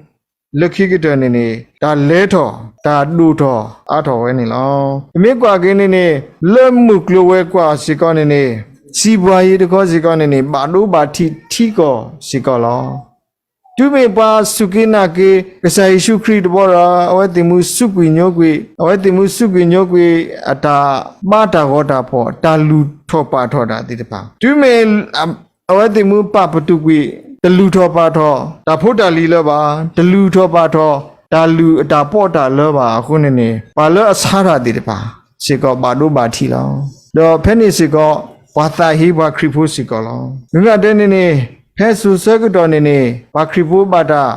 လၢခံကတၢၢ်န့ၣ်န့ၣ် တၢ်လဲၤထီၣ် တၢ်ဒိၣ်ထီၣ်အါထီၣ်ဝဲန့ၣ်လီၤ. ပမ့ၢ်ကွၢ်က့ၤန့ၣ်န့ၣ် လၢမုၢ်ကျိၤဝဲၤကွာ်စ့ၢ်ကီးန့ၣ်န့ၣ် စံးပှၤယံၤတခီစ့ၢ်ကီးန့ၣ်န့ၣ် ဘၣ်ဒိဘၣ်ထံးထံကီၢ်စ့ၢ်ကီးလီၤ. တုၤမ့ၢ်ပှၤစူၢ်က့ၤနာ်က့ၤ ကစၢ်ယ့ၣ်ၡူးခရံာ်တဘျီဒီး အဝဲသ့ၣ်မုၣ်စူးကွံာ်ညိကွံာ်, အဝဲသ့ၣ်မုၣ်စူးကွံာ်ညိကွံာ် အတၢ်ဘါတၢ်ဂီၤတၢ်ဖီၣ် တၢ်လုၢ်ထီၣ်ပာ်ထီၣ်တၢ်သ့ၣ်တဖၣ် တုၤမ့ၢ် အဝဲသ့ၣ်မုၣ်ပာ်ပတုာ်ကွံာ် တလုၢ်ထီၣ်ပာ်ထီၣ် တၢ်ဖိတၢ်လံၤလၢၤဘၣ်, တလုၢ်ထီၣ်ပာ်ထီၣ် တၢ်လုၢ်အတၢ်ပီးတၢ်လၢဘၣ်အဃိန့ၣ်န့ၣ် ပှၤလၢအဆါတၢ်သ့ၣ်တဖၣ် စ့ၢ်ကီးဘၣ်ဒိဘၣ်ထံးလီၤ. ဒီးဖဲန့ၣ်စ့ၢ်ကီး ပှၤသးဟ့ပှၤခရံာ်ဖိစ့ၢ်ကီးလီၤ. မ့ၢ်မးတဲန့ၣ်န့ၣ် ဖဲစိၤဆၢကတီၢ်န့ၣ်န့ၣ် ပှၤခရံာ်ဖိဘၣ်တၢ်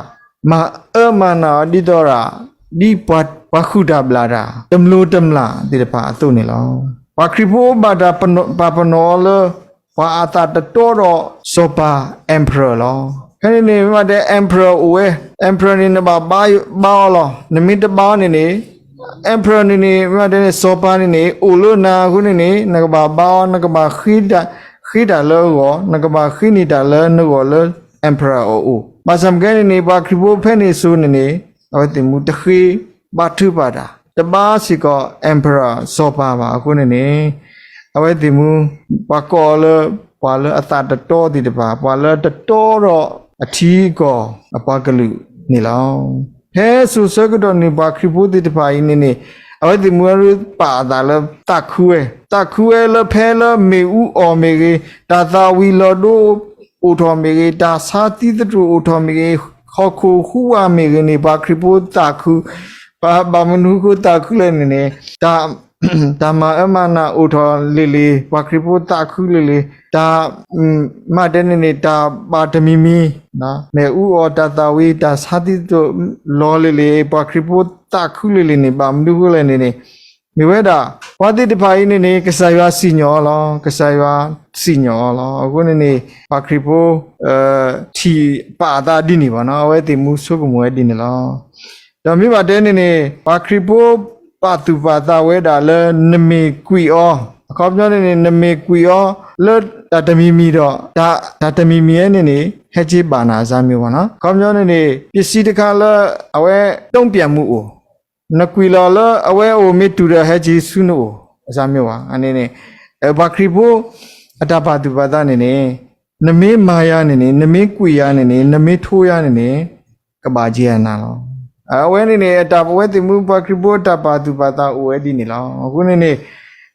မၤအၢမၤနးအီၤဒ်သိးဒၣ် ဒ်ပှၤဃုာ်တၢ်ဘျၣ်တၢ် တမျိးတမျာ်သ့ၣ်တဖၣ်အသိးန့ၣ်လီၤ. ပှၤခရံာ်ဖိဘၣ်တၢ်ပာ်ပနီၣ်အီၤလၢ ပှၤအသးတတီဒီးစီၤပၤ emperor လီၤ. ဖဲန့ၣ်န့ၣ် မ့ၢ်မးတဲ emperor အိၣ်ဝဲ, emperor န့ၣ် နဘၣ်ဘါအီၤလီၤ. နမ့ၢ်တဘါအီၤန့ၣ်န့ၣ် emperor န့ၣ်န့ၣ် မ့ၢ်မးတဲန့ၣ် စီၤပၤန့ၣ်န့ၣ် အိၣ်လၢနၤအဃိန့ၣ်န့ၣ် နကဘၣ်ဘါအီၤ နကဘၣ် ဃ့တၢ်လၢအဂီၢ်, နကဘၣ်ဃ့န့ၢ်တၢ်လၢနဂီၢ်လၢ emperor အအိၣ်. ဘၣ်ဆၣ်မ့ၢ်ကဲန့ၣ်န့ၣ် ပှၤခရံာ်ဖိဖဲန့ၣ်အစိၤန့ၣ်န့ၣ် အဝဲသ့ၣ်မုၣ်တဃ့ဘါထုကဖၣ်တၢ်, တဘါစ့ၢ်ကီး emperor စီၤပၤဘၣ်အဃိန့ၣ်န့ၣ် အဝဲသ့ၣ်မုၣ် ပှၤကိးအီၤလၢ ပှၤလၢအသးတတီသ့ၣ်တဖၣ်, ပှၤလၢတတီဒီးအထံအကီၢ်အပှၤကလုာ်န့ၣ်လီၤ. ဖဲစိၤဆၢကတီၢ်န့ၣ် ပှၤခရံာ်ဖိသ့ၣ်တဖၣ်အံၤန့ၣ်န့ၣ် အဝဲသ့ၣ်မုၣ်အရ့ပာ်အသးလၢသးခုဝဲ, သးခုဝဲလၢဖဲလၢမ့ၣ်အူအီၣ်မ့ၢ်ဂ့ၤ, တၢ်သၣ်ဝံၤလီၤဒိအိၣ်ထီၣ်မ့ၢ်ဂ့ၤ, တၢ်ဆါသံသတြိာ်အိၣ်ထီၣ်မ့ၢ်ဂ့ၤ, ဟီၣ်ခိၣ်ဟူးဝးမ့ၢ်ဂ့ၤန့ၣ် ပှၤခရံာ်ဖိသးခု, ဘၣ်မနုၤဃိသးခုလဲၣ်န့ၣ်န့ၣ် တၢ်မၤအၢမၤနးအိၣ်ထီၣ်လံၤလံၤ, ပှၤခရံာ်ဖိသးခုလံၤလံၤ, တၢ် မ့ၢ်မးတဲန့ၣ်န့ၣ် တၢ်ဘၣ်တမံၤမံၤ, မ့ၣ်အူအီၣ် တၢ်သၣ်ဝံၤ တၢ်ဆါသံသတြိာ်လီၤလံၤလံၤ, ပှၤခရံာ်ဖိသးခုလံၤလံၤန့ၣ် ဘၣ်မနုၤဃိလဲၣ်န့ၣ်န့ၣ် မ့ၢ်ဝဲဒၣ် ပှၤသ့ၣ်တဖၣ်အံၤန့ၣ်န့ၣ် ကစၢ်ယွၤစံၣ်ညီၣ်အီၤလီၤ. ကစၢ်ယွၤစံၣ်ညီၣ်အီၤလီၤ. အဃိန့ၣ်န့ၣ် ပှၤခရံာ်ဖိ ထံၣ်ပာ်အသးဒ်န့ၣ်ဘၣ်နီၤ, အဝဲသ့ၣ်မုၣ်ဆိကမိၣ်ဝဲဒ်န့ၣ်လီၤ. ဒီးမ့ၢ်ဘၣ်တဲန့ၣ်န့ၣ် ပှၤခရံာ်ဖိဘၣ်သူၣ်ပာ်သးဝဲဒၣ်လၢနမ့ၢ်ကွံာ်အီၤ, အခီပညီန့ၣ်န့ၣ် နမ့ၢ်ကွံာ်အီၤလၢတၢ်တမံၤမံၤဒီး တၢ်တမံၤမံၤဝဲန့ၣ်န့ၣ် ဟဲက့ၤဘၣ်နၤအစၢ်မ့ၢ်ဘၣ်နီၤ. အခီပညီန့ၣ်န့ၣ် ပစ္စည်းတခါလၢအဝဲတုံ့ပြန်မှုအိၣ်, နကွံာ်လီၤလၢအဝဲအအိၣ်မ့ၢ်တုၤဒီးဟဲက့ၤဆူနအိၣ်အစၢ်မ့ၢ်ဘၣ်. အန့ၣ်န့ၣ် ပှၤခရံာ်ဖိ အတၢ်ပာ်သူၣ်ပာ်သးန့ၣ်န့ၣ် နမ့ၢ်မၤယၤန့ၣ်န့ၣ် နမ့ၢ်ကွံာ်ယၤန့ၣ်န့ၣ် နမ့ၢ်ထိယၤန့ၣ်န့ၣ် ကဘၣ်က့ၤအနၤလီၤ. အဝဲန့ၣ်န့ၣ် အတၢ်ပဝဲသ့ၣ်မူ ပှၤခရံာ်ဖိအတၢ်ပာ်သူၣ်ပာ်သးအိၣ်ဝဲဒ်န့ၣ်လီၤ. အဃိန့ၣ်န့ၣ်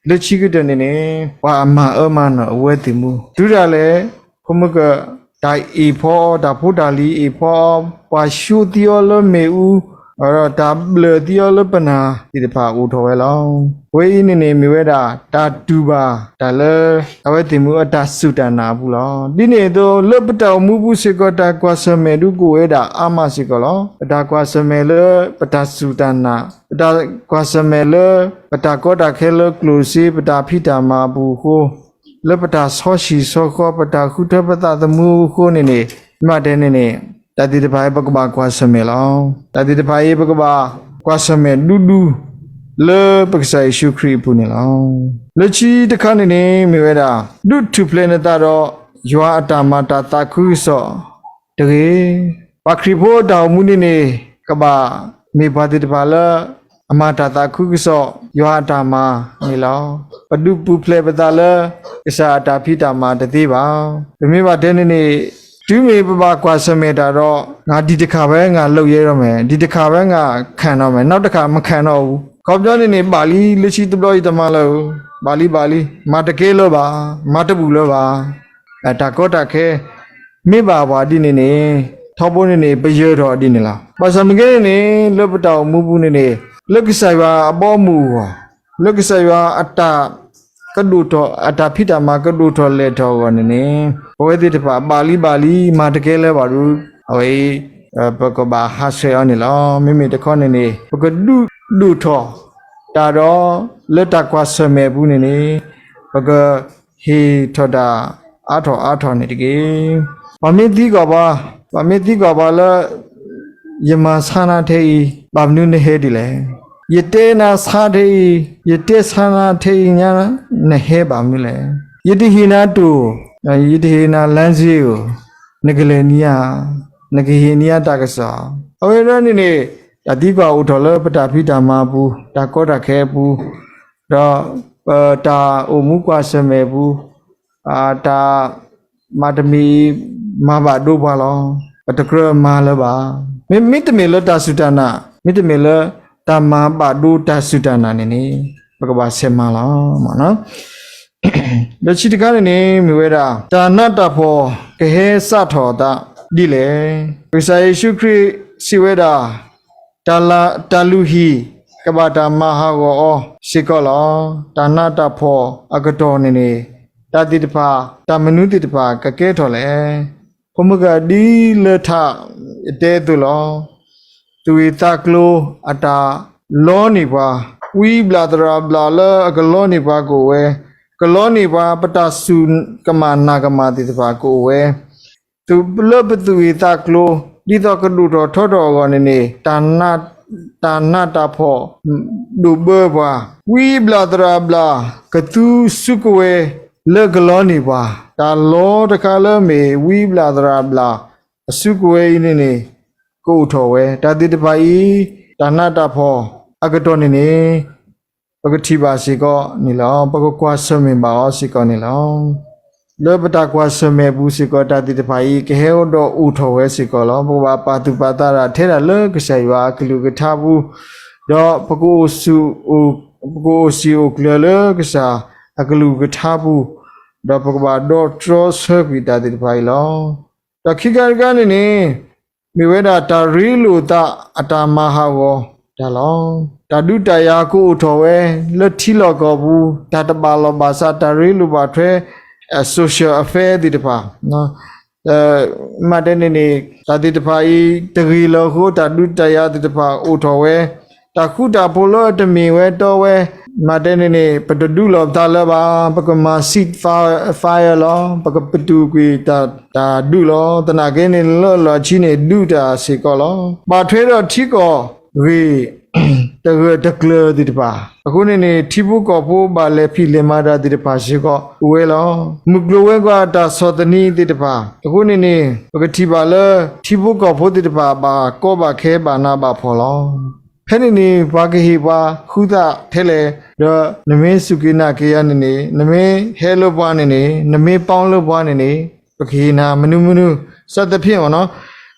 လၢခံကတၢၢ်န့ၣ်န့ၣ် ပှၤအမၤအၢမၤနၢၤအဝဲသ့ၣ်မူ တုၤဒၣ်လဲာ် ဖိမုၣ်က တၢ်အ့ၣ်ဖီအီၤ တၢ်ဖိတၢ်လံၤအ့ၣ်ဖီအီၤ ပှၤဆှိသံအီၤလၢမ့ၣ်အူ ဒီးတၢ်ဘျၢၣ်သံအီၤလၢပနၢ်သ့ၣ်တဖၣ်အိၣ်ထီၣ်ဝဲလီၤ. အဝဲအံၤန့ၣ်န့ၣ် မ့ၢ်ဝဲဒၣ် တၢ်တူၢ်ဘၣ်တၢ်လၢ အဝဲသ့ၣ်မူအတၢ်စူၢ်တၢ်နာ်အပူၤလီၤ. ဒ်န့ၣ်အသိး လၢပတၢ်အိၣ်မူပူၤစ့ၢ်ကီး တၢ်ကွၢ်ဆၢၣ်မဲာ်ဒုးကအိၣ်ဝဲဒၣ်အါမးစ့ၢ်ကီးလီၤ. ပတၢ်ကွၢ်ဆၢၣ်မဲာ်လၢပတၢ်စူၢ်တၢ်နာ်, ပတၢ်ကွၢ်ဆၢၣ်မဲာ်လၢ ပတၢ်ကီတၢ်ခဲလၢကျိၣ်စ့ ပတၢ်ဖံးတၢ်မၤအပူၤအဃိ လၢပတၢ်ဆီဟံၣ်ဆီဃီ ပတၢ်ဃုထၢပသးသမူအဃိန့ၣ်န့ၣ် မ့ၢ်တဲန့ၣ်န့ၣ် တၢ်သ့ၣ်တဖၣ်အံၤ ပကဘၣ်ကွၢ်ဆၢၣ်မဲာ်လီၤ. တၢ်သ့ၣ်တဖၣ်အံၤ ပကဘၣ်ကွၢ်ဆၢၣ်မဲာ်ဒူဒူ လၢပကစၢ်ယ့ၣ်ၡူးခရံာ်အပူၤန့ၣ်လီၤ. လၢခံတခါန့ၣ်န့ၣ် မ့ၢ်ဝဲဒၣ် ဒုးထူၣ်ဖျဲးနသးဒီး ယွၤအတၢ်မၤတၢ်သးခုကစီၣ်တဂ့ၤ. ပှၤခရံာ်ဖိအတၢ်အိၣ်မူန့ၣ်န့ၣ် ကဘၣ်မ့ၢ်ပှၤသ့ၣ်တဖၣ်လၢ အမၤတၢ်သးခုကစီၣ် ယွၤအတၢ်မၤန့ၣ်လီၤ. ပဒုးပူၤဖျဲးပသးလၢ ကစၢ်အတၢ်ဖံးတၢ်မၤတသ့ဘၣ်. ပမ့ၢ်ဘၣ်တဲန့ၣ်န့ၣ် တုၤမ့ၢ်ပဘၣ်ကွၢ်ဆၢၣ်မဲာ်တၢ်ဒီး ငါဒံးတခါဝဲ ငါလုပ်ရဲတော့မယ်, ဒံးတခါဝဲ ငါခံတော့မယ်, နောက်တခါ မခံတော့ဘူး, ခီပညီန့ၣ်န့ၣ် ဘၣ်လံ လၢခံတဘျီအံၤတမၤလၢၤ, ဘၣ်လံဘၣ်လံ, မၤတကဲလၢၤဘၣ်, မၤတဘူၣ်လၢၤဘၣ်. တၢ်ကီတၢ်ခဲ မ့ၢ်ဘၣ်ပှၤဒ်န့ၣ်န့ၣ် ထီဘိန့ၣ်န့ၣ် ပယၢၤထီၣ်ဒ်န့ၣ်လီၤ. ဘၣ်ဆၣ်မ့ၢ်ကဲန့ၣ်န့ၣ် လၢပတၢ်အိၣ်မူပူၤန့ၣ်န့ၣ် လၢကစၢ်ယွၤအဘီအမုၢ်အဂီၢ်, လၢကစၢ်ယွၤအတၢ် ကဒိၣ်ထီၣ် အတၢ်ဖံးတၢ်မၤကဒိၣ်ထီၣ်လဲၢ်ထီၣ်အဂီၢ်န့ၣ်န့ၣ် ပဝဲသ့ၣ်တဖၣ် ဘၣ်လံဘၣ်လံ မၤတကဲလၢၤဘၣ်ဒီး အဝဲအံၤ ပကဘၣ်ဟးဆှဲးအီၤန့ၣ်လီၤ. မ့မ့ၢ်တခီန့ၣ်န့ၣ် ပကဒုးဒိၣ်ထီၣ်တၢ်ဒီး လၢတၢ်ကွၢ်ဆၢၣ်မဲာ်ပူၤန့ၣ်န့ၣ် ပကဟ့ၣ်ထီၣ်တၢ်အါထီၣ်အါထီၣ်န့ၣ်တက့ၢ်. ပှၤမ့ၢ်သံကွၢ်ပှၤ, ပှၤမ့ၢ်သံကွၢ်ပှၤလၢ ယမၤဆါနၤထဲအံၤ ဘၣ်မနုၤနဟဲဒ်လဲၣ်. ယတဲနၤဆါထဲအံၤ, ယတဲဆါနၤထဲအံၤညါ နဟဲဘၣ်မနုၤလဲၣ်. ယတဟ့ၣ်နၤတိၢ်, ယတဟ့ၣ်နၤလမ်းစရိတ်ဧိၤ, နကလဲၤနံၤဧါ, နကဟ့ၣ်နံၤဧါတၢ်ကစီၣ်. အဝဲဒၣ်န့ၣ်န့ၣ် တၢ်သံကွၢ်အိၣ်ထီၣ်လၢပတၢ်ဖံးတၢ်မၤအပူၤ, တၢ်ကီတၢ်ခဲအပူၤ, ဒီးပတၢ်အိၣ်မူကွၢ်ဆၢၣ်မဲာ်အပူၤ, တၢ်မၤတမံၤအံၤ မၤဘၣ်ဒိပှၤလီၤ. ပတကြၢးမၤလၢၤဘၣ်. မ့မ့ၢ် မ့တမ့ၢ်လၢတၢ်စူၢ်တၢ်နာ်, မ့တမ့ၢ်လၢတၢ်မၤဘၣ်ဒိတၢ်စူၢ်တၢ်နာ်န့ၣ်န့ၣ် ပကဘၣ်ဆဲးမၤလီၤ. လၢခံတခါန့ၣ်န့ၣ် မ့ၢ်ဝဲဒၣ် တၢ်နးတၢ်ဖှီၣ်ကဟဲစးထီၣ်အသးဒ်လဲၣ်. ကစၢ်ယ့ၣ်ၡူးခရံာ်စံးဝဲဒၣ် တၢ်လၢ တၢ်လုၢ်ဟံၣ်ကဘၣ်တၢ်မၤဟးဂီၤအီၤစ့ၢ်ကီးလီၤ. တၢ်နးတၢ်ဖှီၣ်အကတီၢ်န့ၣ်န့ၣ် တၢ်သ့ၣ်တဖၣ် တၢ်မနုၤသ့ၣ်တဖၣ်ကကဲထီၣ်လဲၣ်. ဖိမုၣ်ကဒ်လၢထးတဲအသိးလီၤ. သူၣ်ဂ့ၢ်သးကျိၤအတၢ်လီန့ၢ်ပှၤ, ဝံဘျၣ်သရၣ်ဘျၣ်လၢအကလီန့ၢ်ပှၤကအိၣ်ဝဲ, ကလီန့ၢ်ပှၤ ပတၢ်စူၢ်ကမၣ်နာ်ကမၣ်သ့ၣ်တဖၣ်ကအိၣ်ဝဲ လၢပသူၣ်ဂ့ၢ်သးကျိၤ ဒ်သိးကဒိၣ်ထီၣ်ထီထီၣ်အဂီၢ်န့ၣ်န့ၣ် တၢ်နးတၢ်ဖှီၣ်ဒိၣ်ဘၢပှၤ, ဝံဘျၣ်သရၣ်ဘျၣ် ကသူစုကဝဲၤလၢကလီန့ၢ်ပှၤ, တၢ်လီတခါလၢမ့ၢ်ဝံဘျၣ်သရၣ်ဘျၣ် အစုကဝဲၤအံၤန့ၣ်န့ၣ် ကအိၣ်ထီၣ်ဝဲ, တၢ်သ့ၣ်တဖၣ်အံၤ တၢ်နးတၢ်ဖှီၣ်အကတီၢ်န့ၣ်န့ၣ် ပကထံၣ်ဘၣ်စ့ၢ်ကီးန့ၣ်လီၤ. ပကကွၢ်ဆၢၣ်မဲာ်ဘၣ်အီၤစ့ၢ်ကီးန့ၣ်လီၤ. လၢပတၢ်ကွၢ်ဆၢၣ်မဲာ်ပူၤစ့ၢ်ကီး တၢ်သ့ၣ်တဖၣ်အံၤ ကဟဲဒီးအိၣ်ထီၣ်ဝဲစ့ၢ်ကီးလီၤ. ပကဘၣ်ပာ်သူၣ်ပာ်သးတၢ်ထဲဒၣ်လၢကစၢ်ယွၤအကလုၢ်ကထါပူၤ, ဒီးပကအိၣ်ဆူၣ်အိၣ် ပကအိၣ်စံာ်အိၣ်ကျၢၤလၢကစၢ်အကလုၢ်ကထါပူၤ, ဒီးပကဘၣ်ဒီတြီဆၢကွံာ်တၢ်သ့ၣ်တဖၣ်အံၤလီၤ. ဒီးခံခါတခါန့ၣ်န့ၣ် မ့ၢ်ဝဲဒၣ်တၢ်ရ့လိာ်သးအတၢ်မၤဟးဂီၤတၢ်လီၤ. တၢ်ဒုးတၢ်ယၤကအိၣ်ထီၣ်ဝဲ လၢထံလီၢ်ကီၢ်ပူၤ တၢ်တဘၣ်လီၢ်ဘၣ်စး တၢ်ရ့လိာ်ဘၣ်ထွဲ social affair သ့ၣ်တဖၣ် မ့ၢ်တဲန့ၣ်န့ၣ် တၢ်သ့ၣ်တဖၣ်အံၤ တဂ့ၤလၢၤအဃိ တၢ်ဒုးတၢ်ယၤသ့ၣ်တဖၣ်အိၣ်ထီၣ်ဝဲ, တၢ်ဃူတၢ်ဖိးလၢအတမ့ၢ်ဝဲတီဝဲ, မ့ၢ်တဲန့ၣ်န့ၣ် ပတဒုးလိာ်ပသးလၢၤဘၣ်, ပကမၤ cease fire လီၤ, ပကပတုာ်ကွံာ်တၢ်ဒုးလီၤ. သနာ်က့န့ၣ် လၢလီၢ်ခံန့ၣ် ဒုးတၢ်စ့ၢ်ကီးလီၤ. ဘၣ်ထွဲဒီးထံကီၢ်ဂ့ၢ် တဂၢၢ်တကျၢၤသ့ၣ်တဖၣ် အဃိန့ၣ်န့ၣ် ထံဖိကီၢ်ဖိဘၣ်လဲၤဖံးလဲၤမၤတၢ်သ့ၣ်တဖၣ်စ့ၢ်ကီးအိၣ်ဝဲလီၤ. မုၢ်ကျိၤဝဲၤကွာ်တၢ်ဆီၣ်သနံးသ့ၣ်တဖၣ် အဃိန့ၣ်န့ၣ် ပကထံၣ်ဘၣ်လၢ ထံဖိကီၢ်ဖိသ့ၣ်တဖၣ် ဘၣ်ကီဘၣ်ခဲဘၣ်နးဘၣ်ဖှီၣ်လီၤ. ဖဲန့ၣ်န့ၣ် ပှၤကဟ့ၣ်ပှၤဃုသးထဲလဲၣ်, ဒီးနမ့ၢ်စူၢ်က့ၤနာ်က့ၤယၤန့ၣ်န့ၣ်, နမ့ၢ်ဟဲလၢပှၤန့ၣ်န့ၣ်, နမ့ၢ်ပီလၢပှၤန့ၣ်န့ၣ်, ပကဟ့ၣ်နၤမနုၤမနုၤ စသဖြင့်ပေါ့နော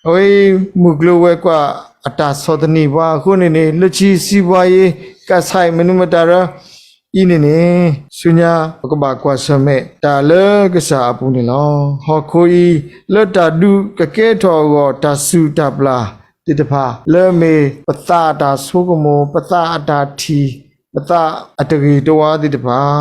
်. အဝဲအံၤ မုၢ်ကျိၤဝဲၤကွာ် အတၢ်ဆီၣ်သနံးပှၤအဃိန့ၣ်န့ၣ် လၢခံစံးပှၤအံၤ ကစၢ်မနုၤမတၤဒီး အံၤန့ၣ်န့ၣ် ဆူညါ ပကဘၣ်ကွၢ်ဆၢၣ်မဲာ်တၢ်လၢကစၢ်အပူၤန့ၣ်လီၤ. ဟီၣ်ခိၣ်အံၤ လၢတၢ်ဒုးကကဲထီၣ်အဂီၢ် တၢ်စူၢ်တၢ်ပျၢ်သ့ၣ်တဖၣ် လၢအမ့ၢ်ပသးအတၢ်ဆိကမိၣ်, ပသးအတၢ်ထံၣ်, ပသးအတဂ့ၤတဝါသ့ၣ်တဖၣ်,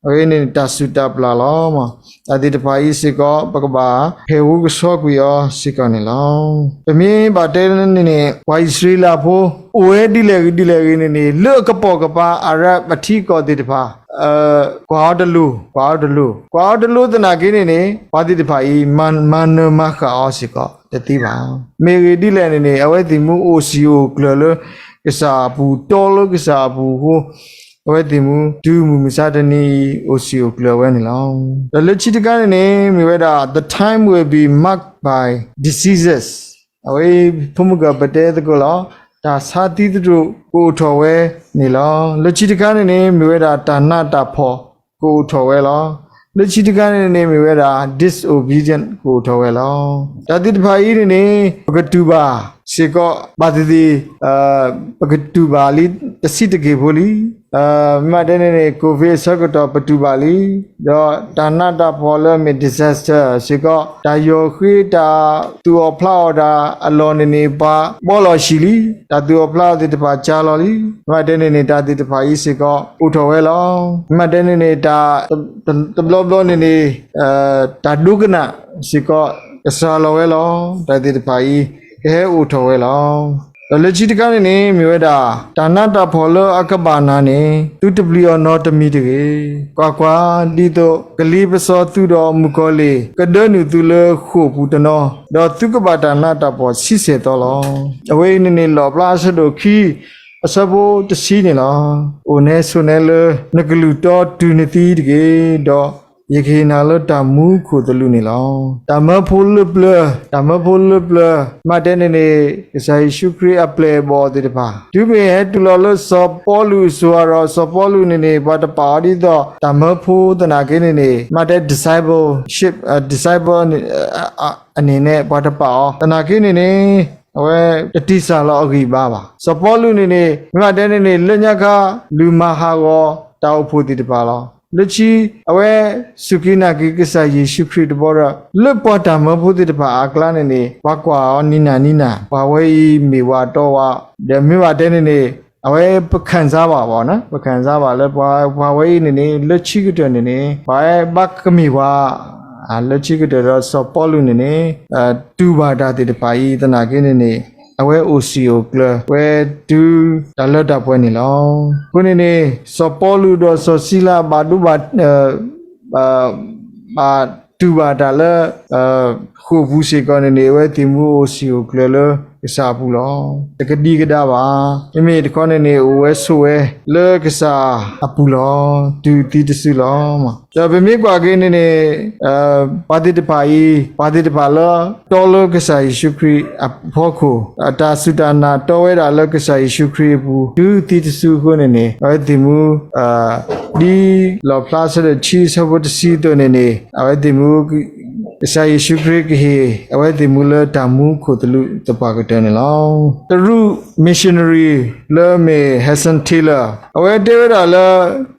အဝဲန့ၣ်တၢ်စူၢ်တၢ်ပျၢ်လီၤ. တၢ်သ့ၣ်တဖၣ်အံၤစ့ၢ်ကီး ပကဘၣ်ဟဲဝူကဆှီကွံာ်အီၤစ့ၢ်ကီးန့ၣ်လီၤ. ပမ့ၢ်ဘၣ်တဲန့ၣ်န့ၣ် ပှၤအံၣ်စရ့လးဖိ အိၣ်ဝဲဒ်လဲၣ်ဂ့ၤဒ်လဲၣ်ဂ့ၤန့ၣ်န့ၣ် လၢအကပိာ်ကပၤ အၤရၣ်အထံအကီၢ်သ့ၣ်တဖၣ် ကွၢ်အီၤတလိၤ, ကွၢ်အီၤတလိၤ, ကွၢ်အီၤတလိၤသနာ်က့န့ၣ်န့ၣ် ပှၤသ့ၣ်တဖၣ်အံၤ မၤနၢၤမၤဃၣ်အီၤစ့ၢ်ကီးတသ့ဘၣ်. မ့ၢ်ဂ့ၤဒ်လဲၣ်န့ၣ်န့ၣ် အဝဲသ့ၣ်မူအိၣ်စံာ်အိၣ်ကျၢၤလၢကစၢ်အပူၤ, တီလၢကစၢ်အပူၤအဃိ အဝဲသ့ၣ်မူတုၤမုၢ်မဆါတနံၤအံၤ အိၣ်စံာ်အိၣ်ကျၢၤဝဲန့ၣ်လီၤ. ဒီးလၢခံတခါန့ၣ်န့ၣ် မ့ၢ်ဝဲဒၣ် the time will be marked by diseases. အဝဲ ဖိမုၣ်ကပတဲသကိးလီၤ. တၢ်ဆါသံသတြိာ်ကအိၣ်ထီၣ်ဝဲန့ၣ်လီၤ. လၢခံတခါန့ၣ်န့ၣ် မ့ၢ်ဝဲဒၣ်တၢ်နးတၢ်ဖှီၣ်ကအိၣ်ထီၣ်ဝဲလီၤ. လၢခံတခါန့ၣ်န့ၣ် မ့ၢ်ဝဲဒၣ် disobedient ကအိၣ်ထီၣ်ဝဲလီၤ. တၢ်သ့ၣ်တဖၣ်အံၤန့ၣ်န့ၣ် ပကတူၢ်ဘၣ်စ့ၢ်ကီး ဘၣ်သ့ၣ်သ့ၣ် ပကတူၢ်ဘၣ်လံတဆံးတက့ၢ်ဖိလံ. မ့ၢ်တဲန့ၣ်န့ၣ် COVID အဆၢကတီၢ်ပတူၢ်ဘၣ်လံ, ဒီးတၢ်နးတၢ်ဖှီၣ်လၢအမ့ၢ် disaster စ့ၢ်ကီး တၢ်ယီၢ်ဃ့တၢ်သူၣ်အီၣ်ဖျးအီၣ်တၢ်အလီၢ်န့ၣ်န့ၣ် ပှၤဘီလီၤဆံးလံ, တၢ်သူၣ်အီၣ်ဖျးအီၣ်သ့ၣ်တဖၣ်ကၢ်လီၤလံ. မ့ၢ်တဲန့ၣ်န့ၣ် တၢ်သ့ၣ်တဖၣ်အံၤစ့ၢ်ကီး အိၣ်ထီၣ်ဝဲလီၤ. မ့ၢ်တဲန့ၣ်န့ၣ် တၢ် တဘျီဘျီန့ၣ်န့ၣ် တၢ်ဒိကနၣ်စ့ၢ်ကီး ကစှၤလီၤဝဲလီၤ. တၢ်သ့ၣ်တဖၣ်အံၤ ကဟဲအိၣ်ထီၣ်ဝဲလီၤ. ဒီးလၢခံတခါန့ၣ်န့ၣ် မ့ၢ်ဝဲဒၣ် တၢ်နးတၢ်ဖှီၣ်လၢအကဘၣ်နၤန့ၣ် သုတပျံၤအီၤနီတမံၤတဂ့ၤ. ကွၢ်ကွၢ်, ဒ်သိးကလ့ပစီသုဒီးမုၣ်ကီၤလံၢ် ကဒၢနုာ်သုလၢဃိာ်ပူၤတနီၤ, ဒီးသုကဘၣ်တၢ်နးတၢ်ဖှီၣ်ဆံဆဲၣ်သီလီၤ. အဝဲအံၤန့ၣ်န့ၣ် လီၣ်ဖျါအဆၢဒိၣ်ခံ အဆၢဖိတဆံန့ၣ်လီၤ. အိၣ်နဲဆိးနဲလၢနကလုၢ်တီတုၤနသံတက့ၢ်, ဒီးယကဟ့ၣ်နၤလၢတၢ်မူခိၣ်သလုးန့ၣ်လီၤ. တၢ်မၢဖိလၢပျၢၤ, တၢ်မၢဖိလၢပျၢၤ, မ့ၢ်တဲန့ၣ်န့ၣ် ကစၢ်ယ့ၣ်ၡူးခရံာ်အပျဲၢ်အဘီၣ်သ့ၣ်တဖၣ် တုၤမ့ၢ်ဟဲတုၤလီၤလၢစီၤပီလူးအစိၤဒီး စီၤပီလူးန့ၣ်န့ၣ် ပှၤတပာ်အီၤဒ်သိး တၢ်မၢဖိသနာ်က့န့ၣ်န့ၣ် မ့ၢ်တဲ discipleship, disciple န့ၣ် အ အန့ၣ်န့ၣ် ပှၤတပာ်အီၤ သနာ်က့န့ၣ်န့ၣ် အဝဲတတံၢ်စၢ်လီၤအဂံၢ်အဘါဘၣ်. စီၤပီလူးန့ၣ်န့ၣ် မ့ၢ်တဲန့ၣ်န့ၣ် လၢညါခါ လုၢ်မၤဟးဂီၤတၢ်အိၣ်ဖှိၣ်သ့ၣ်တဖၣ်လီၤ. လၢခံ အဝဲစူၢ်က့ၤနာ်က့ၤကစၢ်ယ့ၣ်ၡူးခရံာ်တဘျီဒီး လၢပှၤတၢ်မၢဖိသ့ၣ်တဖၣ်အကျါန့ၣ်န့ၣ် ပှၤကွၢ်အီၤနံၤနၤနံၤနၤ ပှၤဝဲအံၤမ့ၢ်ဝၤတီဝၤ ဒီးမ့ၢ်ဘၣ်တဲန့ၣ်န့ၣ် အဝဲပခံစားဘၣ်ဘၣ်နီၤ ပခံစားဘၣ်လၢ ပှၤဝဲအံၤန့ၣ်န့ၣ် လၢခံကတၢၢ်န့ၣ်န့ၣ် ပှၤဘၣ်ကမ့ၢ်ပှၤ လၢခံကတၢၢ်ဒီးစီၤပီလူးန့ၣ်န့ၣ် တူၢ်ဘၣ်တၢ်သ့ၣ်တဖၣ်အံၤသနာ်က့န့ၣ်န့ၣ် အဝဲအိၣ်စံာ်အိၣ်ကျၢၤဝဲတုၤတၢ်လၢတၢ်ပှဲၤန့ၣ်လီၤ. အဃိန့ၣ်န့ၣ် စီၤပီလူးဒီးစီၤစံလၤဘၣ်ဒိဘၣ် ဘၣ်တူၢ်ဘၣ်တၢ်လၢ ဃိာ်ပူၤစ့ၢ်ကီးန့ၣ်န့ၣ် အဝဲသ့ၣ်မူအိၣ်စံာ်အိၣ်ကျၢၤလၢကစၢ်အပူၤလီၤ. တကဒံကဒါဘၣ်. မ့မ့ၢ်တခီန့ၣ်န့ၣ် အိၣ်ဝဲဆိးဝဲလၢကစၢ်အပူၤလီၤ. တုၤသံတစုလီၤ. ဒီးပမ့ၢ်ကွၢ်က့ၤန့ၣ်န့ၣ် ပှၤသ့ၣ်တဖၣ်အံၤ ပှၤသ့ၣ်တဖၣ်လၢ တီလၢကစၢ်ယ့ၣ်ၡူးခရံာ်အဖီခိၣ် တၢ်စူၢ်တၢ်နာ်တီဝဲဒၣ်လၢကစၢ်ယ့ၣ်ၡူးခရံာ်အပူၤ တုၤသံတစုအဃိန့ၣ်န့ၣ် အဝဲသ့ၣ်မူ ဒ်လီၣ်ဖျါဆၢဒိၣ်ခံဆၢဖိတဆံအသိးန့ၣ်န့ၣ် အဝဲသ့ၣ်မူ ကစၢ်ယ့ၣ်ၡူးခရံာ်ကဟ့ၣ် အဝဲသ့ၣ်မူလၢတၢ်မူခိၣ်သလုးသပှၢ်ကတၢၢ်န့ၣ်လီၤ. တရူး missionary လၢအမ့ၢ် Hudson Taylor အဝဲတဲဝဲဒၣ်လၢ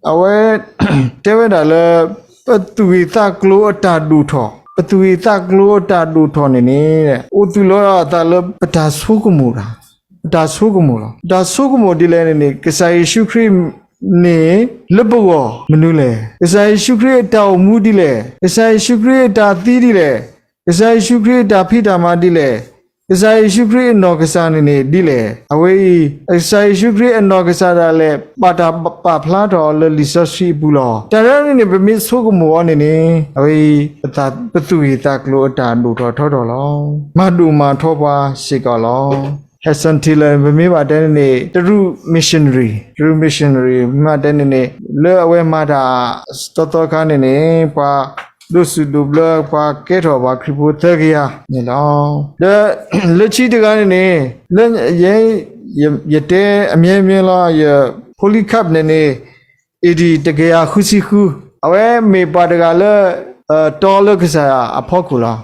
အဝဲ တဲဝဲဒၣ်လၢ ပသူၣ်ဂ့ၢ်သးကျိၤအတၢ်ဒိၣ်ထီၣ်, ပသူၣ်ဂ့ၢ်သးကျိၤအတၢ်ဒိၣ်ထီၣ်န့ၣ်န့ၣ် အိၣ်သူၣ်လီၤအသးလၢပတၢ်ဆိကမိၣ်တၢ်, ပတၢ်ဆိကမိၣ်လီၤ. ပတၢ်ဆိကမိၣ်ဒ်လဲၣ်န့ၣ်န့ၣ် ကစၢ်ယ့ၣ်ၡူးခရံာ်န့ၣ် လၢပဂီၢ်မနုၤလဲၣ်. ကစၢ်ယ့ၣ်ၡူးခရံာ်အတၢ်အိၣ်မူဒ်လဲၣ်. ကစၢ်ယ့ၣ်ၡူးခရံာ်အတၢ်သံဒ်လဲၣ်. ကစၢ်ယ့ၣ်ၡူးခရံာ်အတၢ်ဖံးတၢ်မၤဒ်လဲၣ်. ကစၢ်ယ့ၣ်ၡူးခရံာ်အနီၢ်ကစၢ်န့ၣ်န့ၣ်ဒ်လဲၣ်. အဝဲအံၤ ကစၢ်ယ့ၣ်ၡူးခရံာ်အနီၢ်ကစၢ်ဒၣ်လဲာ် ဘၣ်တၢ်ပာ်ဖျါထီၣ်အီၤလၢလံာ်စီဆှံအပူၤလီၤ. တၢ်ရဲၣ်န့ၣ်န့ၣ် ပမ့ၢ်ဆိကမိၣ်အီၤန့ၣ်န့ၣ် အဝဲအံၤ ပသူၣ်ဂ့ၢ်သးကျိၤအတၢ်ဒိၣ်ထီၣ်ထီထီၣ်လီၤ. မၤဒိၣ်မၤထီပှၤစ့ၢ်ကီးလီၤ. Hudson Taylor ပမ့ၢ်ဘၣ်တဲန့ၣ်န့ၣ် တရူး missionary, တရူး missionary မ့ၢ်တဲန့ၣ်န့ၣ် လၢအဝဲမၤတၢ်သီသီခါန့ၣ်န့ၣ် ပှၤဒိးစူၣ်ဒိးဘျၢ ပှၤကဲထီၣ်ပှၤခရံာ်ဖိသၢကယၤန့ၣ်လီၤ. ဒီးလၢခံတဂၤန့ၣ်န့ၣ် လၢ ယဲ ယတဲအမြဲမြဲလီၤ ယ Polycarp န့ၣ်န့ၣ် A D တကယၤဃုဆံဃု အဝဲမ့ၢ်ပှၤတဂၤလၢ တီလၢကစၢ်ယွၤအဖီခိၣ်လီၤ.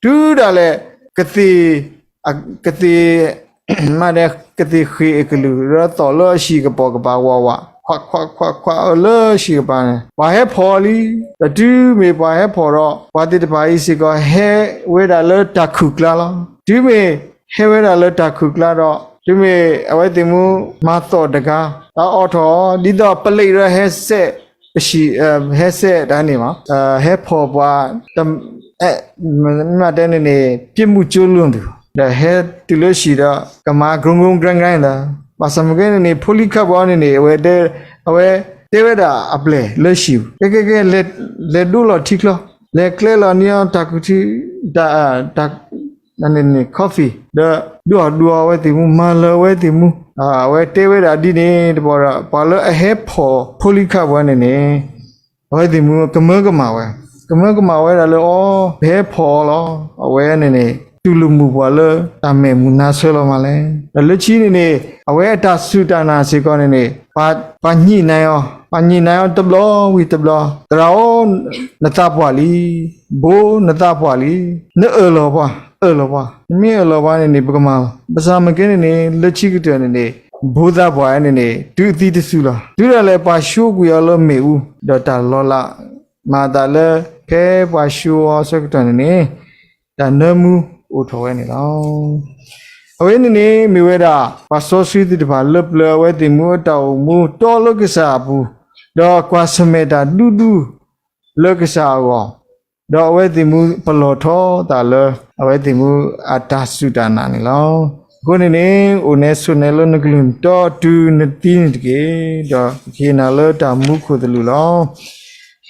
တုၤဒၣ်လဲာ် ကသ့ၣ် ကသ့ၣ် မ့ၢ်ဒဲကသ့ၣ်ဃ့ၢ်အကလုၢ် ဒီးသီၣ်လၢအဟံၣ်ကပီၤကပၤဝးဝး, ခွးခွးခွးခွးအၢလၢဟံၣ်ကပၤန့ၣ် ပှၤဟဲဖီၣ်လံ. ဒီးတုၤမ့ၢ်ပှၤဟဲဖီၣ်ဒီး ပှၤသ့ၣ်တဖၣ်အံၤစ့ၢ်ကီး ဟဲဝဲဒၣ်လၢတၢ်ခုၣ်ကျါလီၤ. တုၤမ့ၢ်ဟဲဝဲဒၣ်လၢတၢ်ခုၣ်ကျါဒီး တုၤမ့ၢ်အဝဲသ့ၣ်မူမၤသီၣ်တဂၤ တၢ်အိးထီၣ် ဒ်သိးပလ့းဒီးဟဲစဲး ပဟံၣ် ဟဲစဲးတၢ်န့ၣ်မး ဟဲဖီၣ်ပှၤ မ့ၢ်တဲန့ၣ်န့ၣ် ပြစ်မှုကျူးလွန်သူ ဒီးဟဲတုၤလၢဟံၣ်ဒီး ကမၤကရူၢ်ကရူၢ်ကရၢ်ကရၢ်လီၤ. ဘၣ်ဆၣ်မ့ၢ်ကဲန့ၣ်န့ၣ် ဖိလံၤခၣ်ပှၤန့ၣ်န့ၣ် အဝဲ အဝဲတဲဝဲဒၣ်အပျဲၢ်လၢဟံၣ်ပူၤ ကဲကဲကဲ လဲၤဒိလီၤထံချီ လဲၤကျဲလီၤန့ၢ်အီၤတၢ်ခုၣ်ထံ တၢ် coffee ဒီးဒုးအီၣ်ဒုးအီအဝဲသ့ၣ်မူ မၤလၢအဝဲသ့ၣ်မူ အဝဲတဲဝဲဒၣ်ဒ်န့ၣ်တဘျီဒီး ပှၤလၢအဟဲဖီၣ်ဖိလံၤခၣ်ပှၤန့ၣ်န့ၣ် အဝဲသ့ၣ်မူကမၢကမၣ်ဝဲ, ကမၢကမၣ်ဝဲဒၣ်လၢအီၤ ပဟဲဖီၣ်အီၤလီၤ. အဝဲန့ၣ်န့ၣ် တူၢ်လိာ်မုာ်ပှၤလၢတၢ်မဲာ်မူနါဆၢလီၤမးလဲၣ်. ဒီးလၢခံန့ၣ်န့ၣ် အဝဲအတၢ်စူၢ်တၢ်နာ်စ့ၢ်ကီးန့ၣ်န့ၣ် ပှၤညံးနၤအီၤ, ပှၤညံးနၤအီၤတဘျီဝံၤတဘျီ, သရၣ်ဧၢ, နသးပှၢ်လံ, ဘိ နသးပှၢ်လံ, နအၢၣ်လီၤပှၤ, အၢၣ်လီၤပှၤ, နမ့ၢ်အၢၣ်လီၤပှၤန့ၣ်န့ၣ် ပကမၤလီၤ. ဘၣ်ဆၣ်မ့ၢ်ကဲန့ၣ်န့ၣ် လၢခံကတၢၢ်န့ၣ်န့ၣ် ဘိသးပှၢ်န့ၣ်န့ၣ် တုၤအသံတစူၤလီၤ. တုၤဒၣ်လဲာ်ပှၤၡိကွံာ်အီၤလၢမ့ၣ်အူ, ဒီးတၢ်လီၤလးမၤအသးလၢ ဖဲပှၤၡိအီၤအဆၢကတီၢ်န့ၣ်န့ၣ် တၢ်နၢမူအိၣ်ထီၣ်ဝဲန့ၣ်လီၤ. အဝဲန့ၣ်န့ၣ် မ့ၢ်ဝဲဒၣ် ပှၤစီဆှံသ့ၣ်တဖၣ်လၢပျၢၤအဝဲသ့ၣ်မူအတၢ်အိၣ်မူတီလၢကစၢ်အပူၤ, ဒီးကွၢ်ဆၢၣ်မဲာ်တၢ်ဒူဒူလၢကစၢ်အဂီၢ်, ဒီးအဝဲသ့ၣ်မူပလီၢ်ထီသးလၢ အဝဲသ့ၣ်မူအတၢ်စူၢ်တၢ်နာ်န့ၣ်လီၤ. အဃိန့ၣ်န့ၣ် အိၣ်နဲဆိးနဲလၢနကလုၢ်တီတုၤနသံန့ၣ်တက့ၢ်. ဒီးကဟ့ၣ်နၤလၢတၢ်မူခိၣ်သလုးလီၤ.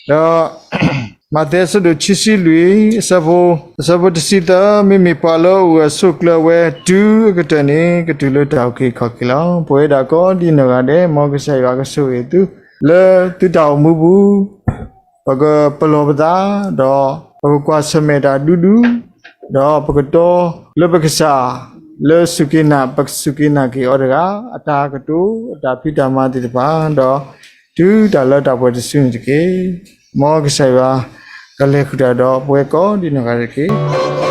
ဒီး မးသဲအဆၢဒိၣ်ခံဆံလွံၢ် အဆၢဖိ အဆၢဖိတဆံသၢ, မ့မ့ၢ်ပှၤလၢအအိၣ်ဂၢၢ်ဆိးကျၢၤဝဲ တုၤအကတၢၢ်န့ၣ် ကတုၤလၢတၢ်အုၣ်က့ၤခီၣ်က့ၤလီၤ. ပဝဲဒၣ်ကိးဒံနီၢ်ဂၤဒဲး မ်ကစၢ်ယွၤကဆိၣ်ဂ့ၤသု လၢသုတၢ်အိၣ်မူပူၤ ပကပလီၢ်ပသး, ဒီးပကကွၢ်ဆၢၣ်မဲာ်တၢ်ဒူဒူ, ဒီးပကတီလၢပကစၢ် လၢစူၢ်က့ၤနာ် ပကစူၢ်က့ၤနာ်က့ၤအီၤတဂၤ အတၢ်ကတိၤ အတၢ်ဖံးတၢ်မၤသ့ၣ်တဖၣ်, ဒီးတုၤတၢ်လၢတၢ်ပှဲၤတစုန့ၣ်တက့ၢ်. မ်ကစၢ်ယွၤကလဲၤဃုာ်တၢ်ဒီးပဝဲကိးဒံနီၢ်ဂၤဒဲးတက့ၢ်.